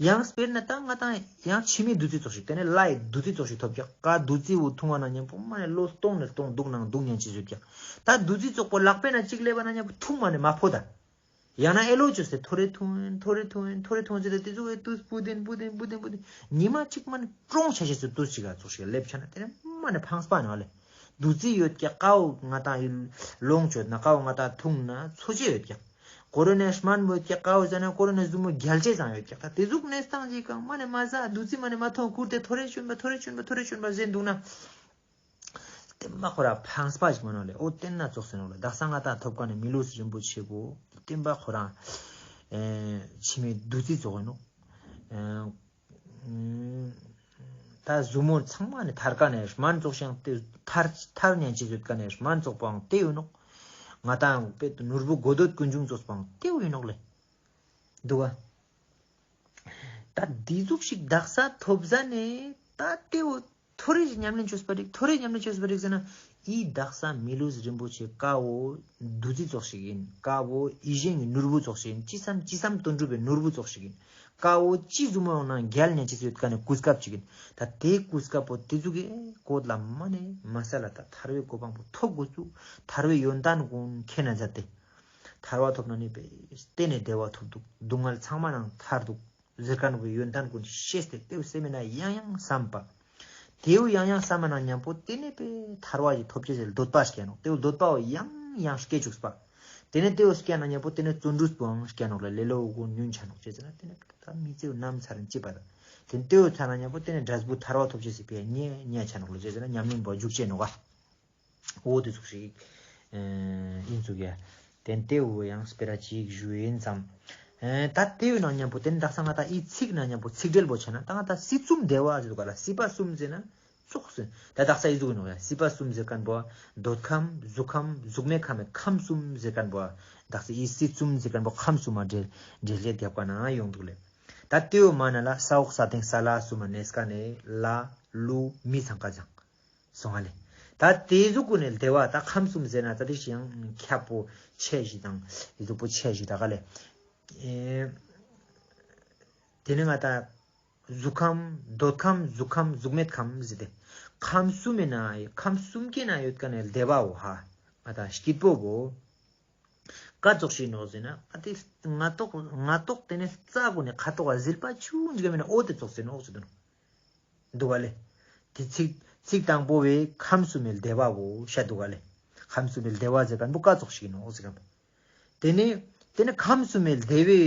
ཡང་དཔེར་ན་ད་ང་ཏང་ཡང་ཕྱི་མའི་བདུད་རྩི་ཙོགས་ཤིག་ཏེ་ནེ་ལྷའི་བདུད་རྩི་ཙོགས་ཤིག་ཐོབ་ཀྱག་ཀ་བདུད་རྩི་བོ་འཐུང་བ་ན་མཉམ་པོ་མ་ནེ་ལོ་སྟོང་ནེ་སྟོང་སྡུག་ནང་སྡུག་ཉན་ཅེས་ཡོད་ཀྱག་ད་བདུད་རྩི་ཙོགས་པོ་ལག་པེ་ན་ཅིག་ལེབ་བ་ན་མཉམ་པོ་འཐུང་མ་ནེ་མ་ཕོད་ད། ཡང་ན་ཨེ་ལོ་ཅོས་ཏེ་ཐོ་རེ་འཐུང་ཡིན་ཐོ་རེ་འཐུང་ཡིན་ཐོ་རེ་འཐུང་ཟེར་ཏེ་ཏེ་ཟུག་གི་ཏུས་སྤུ་དེན་སྤུ་དེན་སྤུ་དེན་སྤུ་དེན་ཉི་མ་ཅིག་མ་ནེ་ཀྲོང་ཆ་ཆ་སུ་ཏུས་ཅིག་ག་ཙོགས་ཤིག་ལེབ་ཆ་ན་ཏེ་ནེ་མ་ནེ་ཕངས་པ་ནོག་ལེ། བདུད་རྩི་ཡོད་ཀྱག་ཀ་བོ་ང་ཏང་ལོངས་སྤྱོད་ན་ཀ་བོ་ང་ཏང་འཐུང་ན་འཚོ་ཅེས་ཡོད་ཀྱག་ཀོ་རོ་ནེ་སྨན་པོ་ཡོད་ཀྱག་ཀ་བོ་ཟ་ན་ཀོ་རོ་ནེ་ཟུ་མོ་རྒྱལ་ཅེས་ཙང་ཡོད་ཀྱག་ད་ཏེ་ཟུག་གནས་སྟངས་ཅིག་གང་མ་ནེ་མ་ཟ་བདུད་རྩི་མ་ནེ་མ་འཐུང་ཁུར་ཏེ་ཐོ་རེ་ཆུན་པ་ཐོ་རེ་ཆུན་པ་ཐོ་རེ་ཆུན་པ་ཟེན་འདུག་ན། བསྟན་པ་ཁོ་ར་ཕངས་པ་ཞིག་མ་ནོག་ལེ། འོ་བསྟན་ན་ཙོགས་ཟེར་ནོག་ལེ། དག་ས་ང་ཏང་ཐོབ་ཀ་ནེ་མི་ལུས་རིན་པོ་ཆེ་བོ་བསྟན་པ་ཁོ་ར་ཨེ་ཕྱི་མའི་བདུད་རྩི་ཙོགས་ཨིན་ནོག་ཨེ་ད་ཟུ་མོ་ཚང་མ་ནེ་ཐར་ཀ་ནེ་སྨན་ཙོགས་ཤིག་ཏེ་ཐར་ཐར་ཉན་ཅེས་ཡོད་ཀ་ནེ་སྨན་ཙོགས་པོའང་ཏེ་ཨིན་ནོག་ང་ཏང་དཔེ་ནོར་བུ་དགོས་འདོད་ཀུན་འབྱུང་ཙོགས་པོའང་ཏེ་ཨིན་ནོག་ལེ། འདུག་ག་ད་འདི་ཟུག་ཞིག་དག་ས་ཐོབ་ཟ་ནེ་ད་ཏེ་བོ་ཐོ་རེ་ཞིག་ཉམས་ལེན་ཅོས་པ་རིག་ཐོ་རེ་ཉམས་ལེན་ཅོས་པ་རིག་ཟེར་ན་ཨི་དག་ས་མི་ལུས་རིན་པོ་ཆེ་ཀ་བོ་བདུད་རྩི་ཙོགས་ཤིག་ཨིན། ཀ་བོ་ཡིད་བཞིན་གྱི་ནོར་བུ་ཙོགས་ཤིག་ཨིན། ཅི་བསམ་ཅི་བསམ་དོན་འགྲུབ་པའི་ནོར་བུ་ཙོགས་ཤིག་ཨིན། ཀ་བོ་ཅི་ཟུ་མོ་ཡོང་ན་རྒྱལ་ཉན་ཅེས་ཡོད་ཀ་ནེ་གོ་སྐབས་ཅིག་ཨིན། ད་ཏེ་གོ་སྐབས་པོ་ཏེ་ཟུག་གི་ཀོད་ལ་མ་ནེ་མ་སལ་ལ་ད་ཐར་བའི་གོ་འཕང་པོ་ཐོབ་དགོས་ཚུལ་ཐར་བའི་ཡོན་ཏན་ཀུན་མཁྱེན་ན་མཛད་དེ། ཐར་བ་ཐོབ་ན་ནི་པེ་ཏེ་ནེ་བདེ་བ་ཐོབ་འདུག་སྡུག་བསྔལ་ཚང་མ་ནང་ཐར་འདུག་ཟེར་ཁན་བོ་ཡོན་ཏན་ཀུན་ཤེས་ཏེ་ཏེ་བོ་སེམས་ན་ཡང་ཡང་བསམ་པ། ཏེ་བོ་ཡང་ཡང་བསམ་པ་ན་མཉམ་པོ་ཏེ་ནེ་པེ་ཐར་བ་ཞིག་ཐོབ་ཅེས་སི་འདོད་པ་སྐྱེ་ནོག་ཏེ་བོ་འདོད་པ་བོ་ཡང་ཡང་སྐྱེ་བཅུག་པ། ཏེ་ནེ་ཏེ་བོ་སྐྱེ་ན་མཉམ་པོ་ཏེ་ནེ་བརྩོན་འགྲུས་པོའང་སྐྱེ་ནོག་ལེ། ལེ་ལོ་བོ་ཉུང་ཆ་ནོག་ཅི་ཟེར་ན་ཏེ་ནེ་ད་མི་ཚེ་བོ་ནམ་ཚར་ཅི་པ་ད། ཏེ་ནེ་ཏེ་བོ་ཚར་ན་མཉམ་པོ་ཏེ་ནེ་འབྲས་བུ་ཐར་བ་ཐོབ་ཅེས་སི་ཕི་ཡ་ཉེ་ཉེ་ཆ་ནོག་ལེ། ཅི་ཟེར་ན་ཉམས་ལེན་པོ་འཇུག་ཅེས་ནོག་ག་འོ་ཏེ་ཙོགས་ཤིག་ཨིན་ཙུག་ཡ། ཏེ་ནེ་ཏེ་བོ་ཡང་སྤེ་ར་ཅིག་ཞུ་ཡིན་ཙམ། ཨེ་ད་ཏེ་བོའི་ནང་མཉམ་པོ་ཏེ་ནེ་དག་ས་ང་ཏང་ཨི་ཚིག་ནང་མཉམ་པོ་ཚིག་འགྲེལ་པོ་ཆ་ན་ད་ང་ཏང་སྲིད་གསུམ་བདེ་བ་ཟེར་དུག་ག་ལ། སྲིད་པ་གསུམ་ཟེར་ན་ཙོགས་ཟེར། ད་དག་ས་ཨི་ཟུག་ཨིན་ནོག་ཡ། སྲིད་པ་གསུམ་ཟེར་ཁན་བོ་འདོད་ཁམས་གཟུགས་ཁམས་གཟུགས་མེད་ཁམས་ཁམས་གསུམ་ཟེར་ཁན་བོ་དག་ས་ཨི་སྲིད་གསུམ་ཟེར་ཁན་བོ་ཁམས་གསུམ་མ་འགྲེལ་འགྲེལ་བཤད་རྒྱབ་ཁན་ཡོང་དུག་ལེ། ད་ཏེ་བོ་མ་ན་ལ་ས་འོག་ས་སྟེང་ས་བླ་གསུམ་མ་གནས་ཁན་ནི་ལྷ་ཀླུ་མི་ཚང་ཀ་ཚང་། སོང་ང་ལེ། ད་ཏེ་ཟུག་གུན་ནི་བདེ་བ་ད་ཁམས་གསུམ་ཟེར་ན་ཙ་ཏིག་ཞིག་ཡང་ཁྱབ་པོ་ཆེ་ཞིག་དང་ཨི་ཟུག་པོ་ཆེ་ཞིག་ད་ག་ལེ། ཨེ་ཏེ་ནེ་ང་ཏང་གཟུགས་ཁམས་འདོད་ཁམས་གཟུགས་ཁམས་གཟུགས་མེད་ཁམས་ཟེར་ཏེ་ཁམས་གསུམ་མི་ན་ཁམས་གསུམ་གྱི་ན་ཡོད་ཁན་ནི་བདེ་བ་བོ་ཧ་ང་ཏང་སྐྱིད་པོ་བོ་ཀ་ཙོགས་ཤིག་ནོག་ཟེར་ན་ཨ་ཏེ་སྔ་ཏོག་སྔ་ཏོག་ཏེ་ནེ་རྩ་གུན་ནི་ཁ་ཏོག་ག་ཟིལ་པ་ཆུང་ཅིག་མེད་ན་འོ་ཏེ་ཙོགས་ཟེར་ནོག་ཟེར་དུག་ནོག། འདུག་པ་ལེ། དེ་ཚིག་ཚིག་དང་པོ་བོའི་ཁམས་གསུམ་མི་བདེ་བ་བོ་ཤད་དུག་ག་ལེ། ཁམས་གསུམ་མི་བདེ་བ་ཟེར་ཁན་བོ་ཀ་ཙོགས་ཤིག་ཨིན་ནོག་ཟེར་ཁན་བོ། ཏེ་ནེ་ཏེ་ནེ་ཁམས་གསུམ་མི་བདེ་བའི་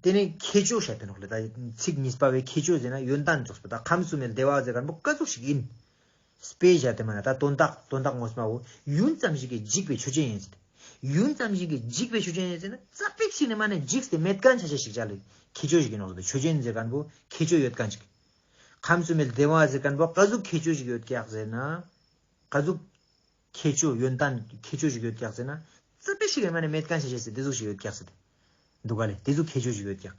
ཏེ་ནེ་ཁྱད་ཆོས་ཤད་དེ་ནོག་ལེ། ད་ཚིག་གཉིས་པ་བོའི་ཁྱད་ཆོས་ཟེར་ན་ཡོན་ཏན་ཙོགས་པོ། ད་ཁམས་གསུམ་མི་བདེ་བ་ཟེར་ཁན་བོ་ཀ་ཙོགས་ཤིག་ཨིན། དཔེ་བཞག་སྟེ་མ་ན་ད་དོན་དག་དོན་དག་ངོ་མ་བོ་ཡུན་ཙམ་ཞིག་གི་འཇིག་པའི་ཆོས་ཅན་ཨིན་ཟེར་ཏེ། ཡུན་ཙམ་ཞིག་གི་འཇིག་པའི་ཆོས་ཅན་ཨིན་ཟེར་ན་ཙ་པིག་ཞིག་ནེ་མ་ནེ་འཇིག་སྟེ་མེད་ཁན་ཆ་ཅེས་ཤིག་ཅ་ལེ། ཁྱད་ཆོས་ཤིག་ཨིན་ནོག་ཟེར་ཏེ། ཆོས་ཅན་ཟེར་ཁན་བོ་ཁྱད་ཆོས་ཡོད་ཁན་ཅིག། ཁམས་གསུམ་མི་བདེ་བ་ཟེར་ཁན་བོ་ཀ་ཟུག་ཁྱད་ཆོས་ཤིག་ཡོད་ཀྱག་ཟེར་ན། ཀ་ཟུག་ཁྱད་ཆོས་ཡོན་ཏན་ཁྱད་ཆོས་ཤིག་ཡོད་ཀྱག་ཟེར་ན། ཙ་པིག་ཞིག་མ་ནེ་མེད་ཁན་ཆ་ཅེས་ཟེར་ཏེ་ཟུག་ཞིག་ཡོད་ཀྱག་ཟེར་ཏེ་དུག་ག་ལེ། ཏེ་ཟུག་ཁྱད་ཆོས་ཤིག་ཡོད་ཀྱག།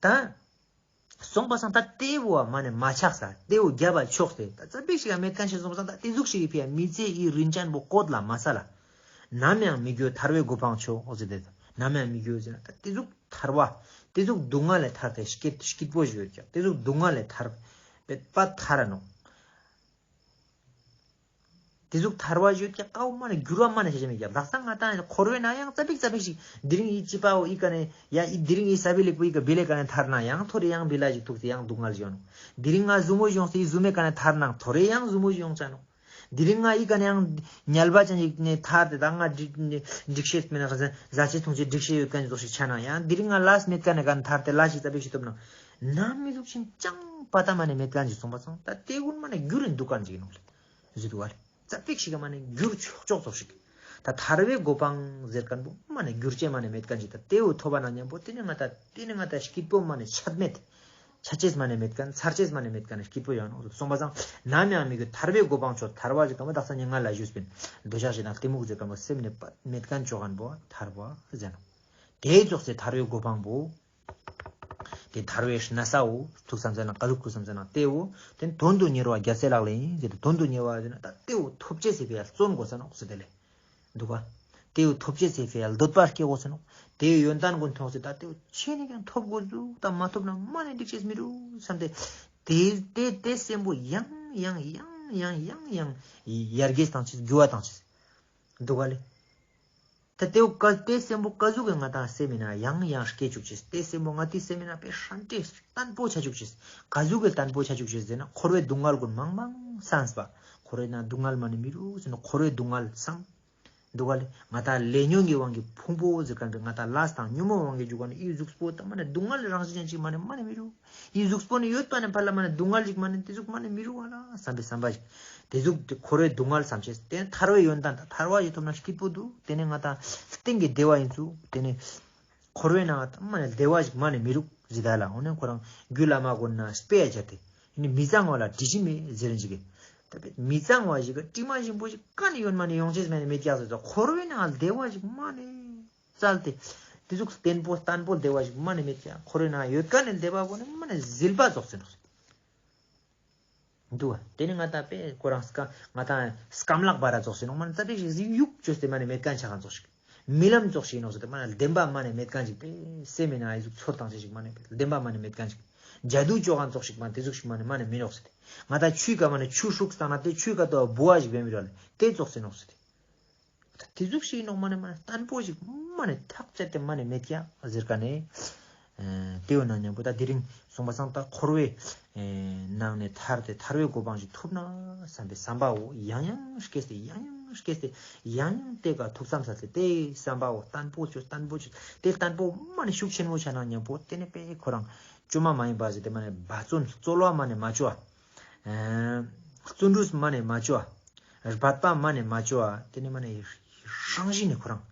ད་སོང་པ་སང་ད་ཏེ་བོ་མ་ནེ་མ་ཆགས་ས། ཏེ་བོ་རྒྱབ་པ་ཕྱོགས་ཏེ་ད་ཙ་པིག་ཞིག་མེད་ཁན་ཞིག་སོང་པ་སང་ད་ཏེ་ཟུག་ཞིག་གི་ཕི་ཡ་མི་ཚེ་ཡི་རིན་ཅན་བོ་བཀོད་ལ་མ་ས་ལ། ནམ་ཡང་མི་འགྱུར་ཐར་པའི་གོ་འཕང་མཆོག་འོ་ཟེར་ཏེ། ནམ་ཡང་མི་འགྱུར་ཟེར་ན་ད་ཏེ་ཟུག་ཐར་པ། ཏེ་ཟུག་སྡུག་བསྔལ་ལས་ཐར་ཏེ་སྐྱིད་སྐྱིད་པོ་ཞིག་ཡོད་ཀྱག། ཏེ་ཟུག་སྡུག་བསྔལ་ལས་ཐར། པེ་པ་ཐར་ར་ནོག། ཏེ་ཟུག་ཐར་པ་ཞིག་ཡོད་ཀྱག། ཀ་བོ་མ་ནེ་འགྱུར་བ་མ་ནེ་ཆ་ཅེས་མེད་ཀྱག། དག་ས་ང་ཏང་འཁོར་བའི་ནང་ཡང་ཙ་པིག་ཙ་པིག་ཞིག་དེ་རིང་ཡི་ཅི་པའོ་ཡི་ཀ་ནེ་ཡ་ཡི་དེ་རིང་ཡི་ས་བི་ལེགས་པོ་ཡི་ཀ་བི་ལེ་ཀ་ནེ་ཐར་ན་ཡང་ཐོ་རེ་ཡང་བི་ལ་ཞིག་ཐུག་སྟེ་ཡང་སྡུག་བསྔལ་ཞིག་ཡོང་ནོག། དེ་རིང་ང་ཟུ་མོ་ཞིག་ཡོང་སྟེ་ཡི་ཟུ་མེ་ཀ་ནེ་ཐར་ན་ཐོ་རེ་ཡང་ཟུ་མོ་ཞིག་ཡོང་ཆ་ནོག། དེ་རིང་ང་ཡི་ཀ་ནེ་ཡང་ཉལ་བ་ཅན་ཞིག་ནེ་ཐར་ཏེ་ད་ང་འགྲིག་འགྲིག་ཤེས་མེད་ན་ཟ་ཆེ་འཐུང་ཆེ་འགྲིག་ཤེས་ཡོད་ཁན་ཞིག་ཆ་ན་ཡང་དེ་རིང་ང་ལས་མེད་ཁན་ནེ་ཀ་ནེ་ཐར་ཏེ་ལས་ཞིག་ཙ་པིག་ཞིག་ཐོབ་ན་ནམ་མི་ཟུག་ཅིག་ཅང་པ་ཏ་མ་ནེ་མེད་ཁན་ཞིག་སོང་པ་སང་ད་ཏེ་གུན་མ་ནེ་འགྱུར་རིན་དུག་ཁན་ཞིག་ཨིན་ནོག་ལེ། ཟེར་དུག་ག་ལེ། ཙ་པིག་ཞིག་ག་མ་ནེ་འགྱུར་ཆོག་ཆོག་ཙོགས་ཤིག། ད་ཐར་པའི་གོ་འཕང་ཟེར་ཁན་བོ་མ་ནེ་འགྱུར་ཅེས་མ་ནེ་མེད་ཁན་ཞིག། ད་ཏེ་བོ་ཐོབ་པ་ན་ཉམ་པོ་ཏེ་ནེ་ང་ཏང་ཏེ་ནེ་ང་ཏང་སྐྱིད་པོ་མ་ནེ་ཆད་མེད། ཆ་ཅེས་མ་ནེ་མེད་ཁན་ཚར་ཅེས་མ་ནེ་མེད་ཁན་སྐྱིད་པོ་ཡོང་ནོག། སོང་པ་སང་ནམ་ཡང་མི་འགྱུར་ཐར་པའི་གོ་འཕང་མཆོག། ཐར་པ་ཞིག་ག་མ་དག་ས་ནི་ང་ལ་ཞུས་པིན། འདོད་ཆགས་ཞེ་སྡང་གཏི་མུག་ཟེར་ཁན་བོ་སེམས་ནེ་པ་མེད་ཁན་ཅོ་ཁན་བོ་ཐར་པ་ཟེར་ནོག། ཏེ་ཙོགས་སེ་ཐར་པའི་གོ་འཕང་བོ། ཏེ་ཐར་པའི་གནས་སའོ་ཐུགས་བསམ་ཟེར་ན་ཀ་ཟུག་ཐུགས་བསམ་ཟེར་ན་ཏེ་བོ་ཏེ་དོན་དུ་གཉེར་བ་རྒྱལ་སྲས་ལག་ལེན་ཡིན་ཟེར་ཏེ། དོན་དུ་གཉེར་བ་ཟེར་ན་ད་ཏེ་བོ་ཐོབ་ཅེས་སི་ཕི་ཡ་བརྩོན་དགོས་ས་ནོག་ཟེར་ཏེ་ལེ། དུག་ག། ཏེ་བོ་ཐོབ་ཅེས་སི་ཕི་ཡ་འདོད་པ་སྐྱེ་དགོས་ས་ནོག། ཏེ་བོ་ཡོན་ཏན་གུན་ཐོབ་སྟེ་ད་ཏེ་བོ་ཆེ་ནེ་ཀྱང་ཐོབ་དགོས་ཟུག་ད་མ་ཐོབ་ན་མ་ནེ་འགྲིག་ཅེས་མི་རུག་བསམ་སྟེ། ཏེ་ཏེ་ཏེ་སེམས་པོ་ཡང་ཡང་ཡར་རྒྱས་བཏང་ཅེས་འགྱུར་བ་བཏང་ཅེས། དུག་ག་ལེ། ད་ཏེ་བོ་ཀ་ཏེ་སེམས་པོ་ཀ་ཟུག་གི་ང་ཏང་སེམས་མི་ན་ཡང་ཡང་སྐྱེ་ཅུག་ཅེས། ཏེ་སེམས་པོ་ང་ཏི་སེམས་མི་ན་པེ་ཧྲན་ཏེ་བརྟན་པོ་ཆ་ཅུག་ཅེས། ཀ་ཟུག་གི་བརྟན་པོ་ཆ་ཅུག་ཅེས་ཟེར་ན་འཁོར་བའི་སྡུག་བསྔལ་གུན་མང་མང་སངས་པ། འཁོར་བའི་ནང་སྡུག་བསྔལ་མ་ནེ་མི་རུག་ཟེར་ན་འཁོར་བའི་སྡུག་བསྔལ་སངས། དུག་ག་ལེ། ང་ཏང་ལས་ཉོན་གྱི་དབང་གིས་ཕུང་པོ་ཟེར་ཁན་པེ་ང་ཏང་ལས་དང་ཉོན་མོངས་དབང་གིས་འཇུག་ཁན་ནི་འི་ཟུགས་པོ་ད་མ་ནེ་སྡུག་བསྔལ་རང་བཞིན་ཅན་ཅིག་མ་ནེ་མ་ནེ་མི་རུག། འི་ཟུགས་པོ་ནི་ཡོད་པ་ནེ་ཕར་ལ་མ་ནེ་སྡུག་བསྔལ་ཞིག་མ་ནེ་ཏེ་ཟུག་མ་ནེ་མི་རུག་ག་ལེ་བསམ་པའི་བསམ་པ་ཞིག། ཏེ་ཟུག་ཏེ་འཁོར་བའི་སྡུག་བསྔལ་བསམ་ཅེས་ཏེ་ཐར་པའི་ཡོན་ཏན་དང་ཐར་པ་ཞིག་ཐོབ་ན་སྐྱིད་པོ་དུག། ཏེ་ནེ་ང་ཏང་གཏན་གྱི་བདེ་བ་ཡིན་ཚུལ་ཏེ་ནེ་འཁོར་བའི་ནང་ད་མ་ནེ་བདེ་བ་ཞིག་མ་ནེ་མི་རུག་ཟེར་ད་ལ། འོ་ནེ་ཁོ་རང་རྒྱུད་བླ་མ་གུན་ན་དཔེ་ཡ་བྱ་སྟེ་ནི་མི་གཙང་བ་ལ་དྲི་ཞིམ་མེད་ཟེར་ཞིག་གི། ད་པེ་མི་གཙང་བ་ཞིག་གི་དྲི་མ་ཞིམ་པོ་ཞིག་ཀ་ནེ་ཡོད་མ་ནེ་ཡོང་ཅེས་མ་ནེ་མེད་ཀྱག་ཟེར་ཚོ། འཁོར་བའི་ནང་བདེ་བ་ཞིག་མ་ནེ་བཙལ་ཏེ་ཏེ་ཟུག་བརྟན་པོ་བརྟན་པོ་བདེ་བ་ཞིག་མ་ནེ་མེད་ཀྱག། འཁོར་བའི་ནང་ཡོད་ཁན་ནི་བདེ་བ་བོ་ནི་མ་ནེ་ཟིལ་པ་ཙོགས་ཟེར་ནོག། དུག་ག། ཏེ་ནེ་ང་ཏང་པེ་ཁོ་རང་སྐམ་ང་ཏང་སྐམ་ལག་བ་ར་ཙོགས་ཟེར་ནོག་མ་ནེ་ཙ་པིག་ཞིག་ཟིག་ཡུག་ཅོས་ཏེ་མ་ནེ་མེད་ཁན་ཆ་ཁན་ཙོགས་ཤིག། རྨི་ལམ་ཙོགས་ཤིག་ནོག་ཟེར་ཏེ་མ་ནེ་བདེན་པ་མ་ནེ་མེད་ཁན་ཞིག་པེ་སེམས་མི་ན་འི་ཟུག་ཚོར་བཏང་ཅེས་ཞིག་མ་ནེ་བདེན་པ་མ་ནེ་མེད་ཁན་ཞིག། ཇ་དུ་ཅོ་ཁན་ཙོགས་ཤིག་མ་ནེ་ཏེ་ཟུག་ཞིག་མ་ནེ་མ་ནེ་མི་ནོག་ཟེར་ཏེ། ང་ཏང་ཆུའི་ཀ་མ་ནེ་ཆུ་ཧྲུག་བཏང་ན་ཏེ་ཆུའི་ཀ་ཏོ་ལྦུ་བ་ཞིག་བེམ་རོ་ལེ་ཏེ་ཙོགས་ཟེར་ནོག་ཟེར་ཏེ། ཏེ་ཟུག་ཞིག་ནོག་མ་ནེ་མ་ནེ་བརྟན་པོ་ཞིག་མ་ནེ་ཐག་བཅད་དེ་མ་ནེ་མེད་ཀྱག་ཟེར་ཁན་ནི། ཨེ་ཏེ་བོ་ན་ཉམ་པོ་ད་དེ་རིང་སོང་པ་སང་ད་འཁོར་བའི་ཨེ་ནང་ནེ་ཐར་ཏེ་ཐར་པའི་གོ་འཕང་ཞིག་ཐོབ་ན་བསམ་པའི་བསམ་པའོ་ཡང་ཡང་སྐྱེས་ཏེ་ཡང་ཡང་སྐྱེས་ཏེ་ཡང་ཡང་ཏེ་ཀ་ཐུགས་བསམ་ས་ཏེ་ཏེ་བསམ་པའོ་བརྟན་པོ་ཅོས་བརྟན་པོ་ཅོས་ཏེ་བརྟན་པོ་མ་ནེ་ཤུགས་ཆེན་མོ་ཆ་ན་ཉམ་པོ་ཏེ་ནེ་པེ་ཁོ་རང་བཅོས་མ་མ་ཡིན་པ་ཟེར་ཏེ་མ་ནེ་འབད་བརྩོན་རྩོལ་བ་མ་ནེ་མ་ཅོ་བ། ཨེ་བརྩོན་འགྲུས་མ་ནེ་མ་ཅོ་བ། འབད་པ་མ་ནེ་མ་ཅོ་བ། ཏེ་ནེ་མ་ནེ་རང་བཞིན་ནེ་ཁོ་རང་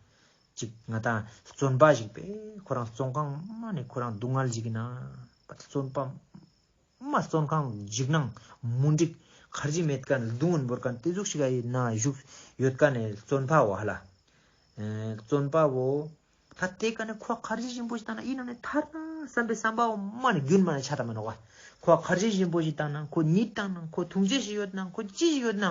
ཅིག་ང་ཏང་བརྩོན་པ་ཞིག་པེ་ཁོ་རང་བརྩོན་ཁང་མ་ནེ་ཁོ་རང་སྡུག་བསྔལ་ཞིག་གི་ན་བརྩོན་པ་མ་བརྩོན་ཁང་འཇིགས་སྣང་མུན་དིག་ཁར་ཇི་མེད་ཁན་ལྡུང་བོར་ཁན་ཏེ་ཟུག་ཞིག་ག་ཡི་ན་བཞུགས་ཡོད་ཁན་ནི་བརྩོན་པའོ་ཧ་ལ། ཨེ་བརྩོན་པའོ། ད་ཏེ་ཀ་ནེ་ཁོ་ཁར་ཇི་ཞིམ་པོ་ཞིག་བཏང་ན་ཨི་ནང་ནེ་ཐར་ན་བསམ་པའི་བསམ་པའོ་མ་ནེ་རྒྱུན་མ་ནེ་ཆ་ད་མ་ནོག་བ། ཁོ་ཁར་ཇི་ཞིམ་པོ་ཞིག་བཏང་ན་ཁོ་གཉིད་བཏང་ན་ཁོ་འཐུང་ཅེས་ཞིག་ཡོད་ན་ཁོ་ཅི་ཞིག་ཡོད་ན་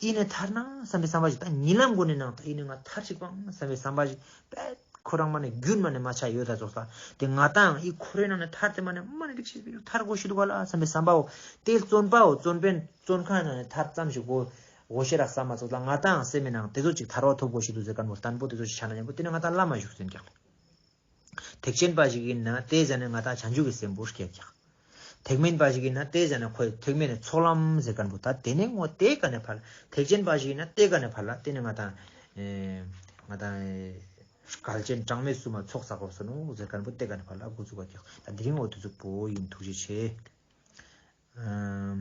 ཨི་ནེ་ཐར་ན་བསམ་པའི་བསམ་པ་ཞིག་ད་ཉིན་ལམ་གོ་ནེ་ནང་ད་ཨི་ནེ་ང་ཐར་ཞིག་པང་བསམ་པའི་བསམ་པ་ཞིག་པེ་ཁོ་རང་མ་ནེ་རྒྱུན་མ་ནེ་མ་ཆ་ཡོད་ད་ཙོགས་ད། ཏེ་ང་ཏང་ཨི་འཁོར་བའི་ནང་ནེ་ཐར་ཏེ་མ་ནེ་མ་ནེ་རིག་ཤེས་པའི་ཐར་དགོས་ཤེས་དུག་ག་ལ་བསམ་པའི་བསམ་པའོ། ཏེ་བརྩོན་པའོ་བརྩོན་པའི་བརྩོན་ཁང་ནེ་ཐར་ཙམ་ཞིག་གོ་དགོས་ཤེས་རག་བསམ་མ་ཙོགས་ལ་ང་ཏང་སེམས་མི་ནང་ཏེ་ཙོགས་ཅིག་ཐར་བ་ཐོབ་དགོས་ཤེས་དུག་ཟེར་ཁན་བོ་བརྟན་པོ་ཏེ་ཙོགས་ཅིག་ཆ་ན་ཉམ་པོ་ཏེ་ནེ་ང་ཏང་ལམ་མ་ཞུགས་ཟེར་ཀྱག་ལེ། ཐེག་ཆེན་པ་ཞིག་ཨིན་ན་ཏེ་ཟ་ནེ་ང་ཏང་བྱང་ཆུབ་ཀྱི་སེམས་པོ་སྐྱེ་ཀྱག། ཐེག་དམན་པ་ཞིག་ཡིན་ན་དེ་ཟེར་ན་ཁོའི་ཐེག་དམན་ནི་ཚོགས་ལམ་ཟེར་མཁན་པོ་ད་དེ་ནས་ངོ་དེ་ཀ་ནས་ཕར་ལ་ཐེག་ཆེན་པ་ཞིག་ཡིན་ན་དེ་ཀ་ནས་ཕར་ལ་དེ་ནས་ང་དང་ཨེ་ང་དང་ཨེ་བསྐལ་ཆེན་གྲངས་མེད་གསུམ་མ་ཚོགས་བསགས་པ་སོ་ནོ་ཟེར་མཁན་པོ་དེ་ཀ་ནས་ཕར་ལ་འགོ་ཚུགས་པ་ཀྱག་ད་དེ་རིང་འོ་དེ་ཚོ་པོ་ཡིན། ཐུགས་རྗེ་ཆེ། ཨམ།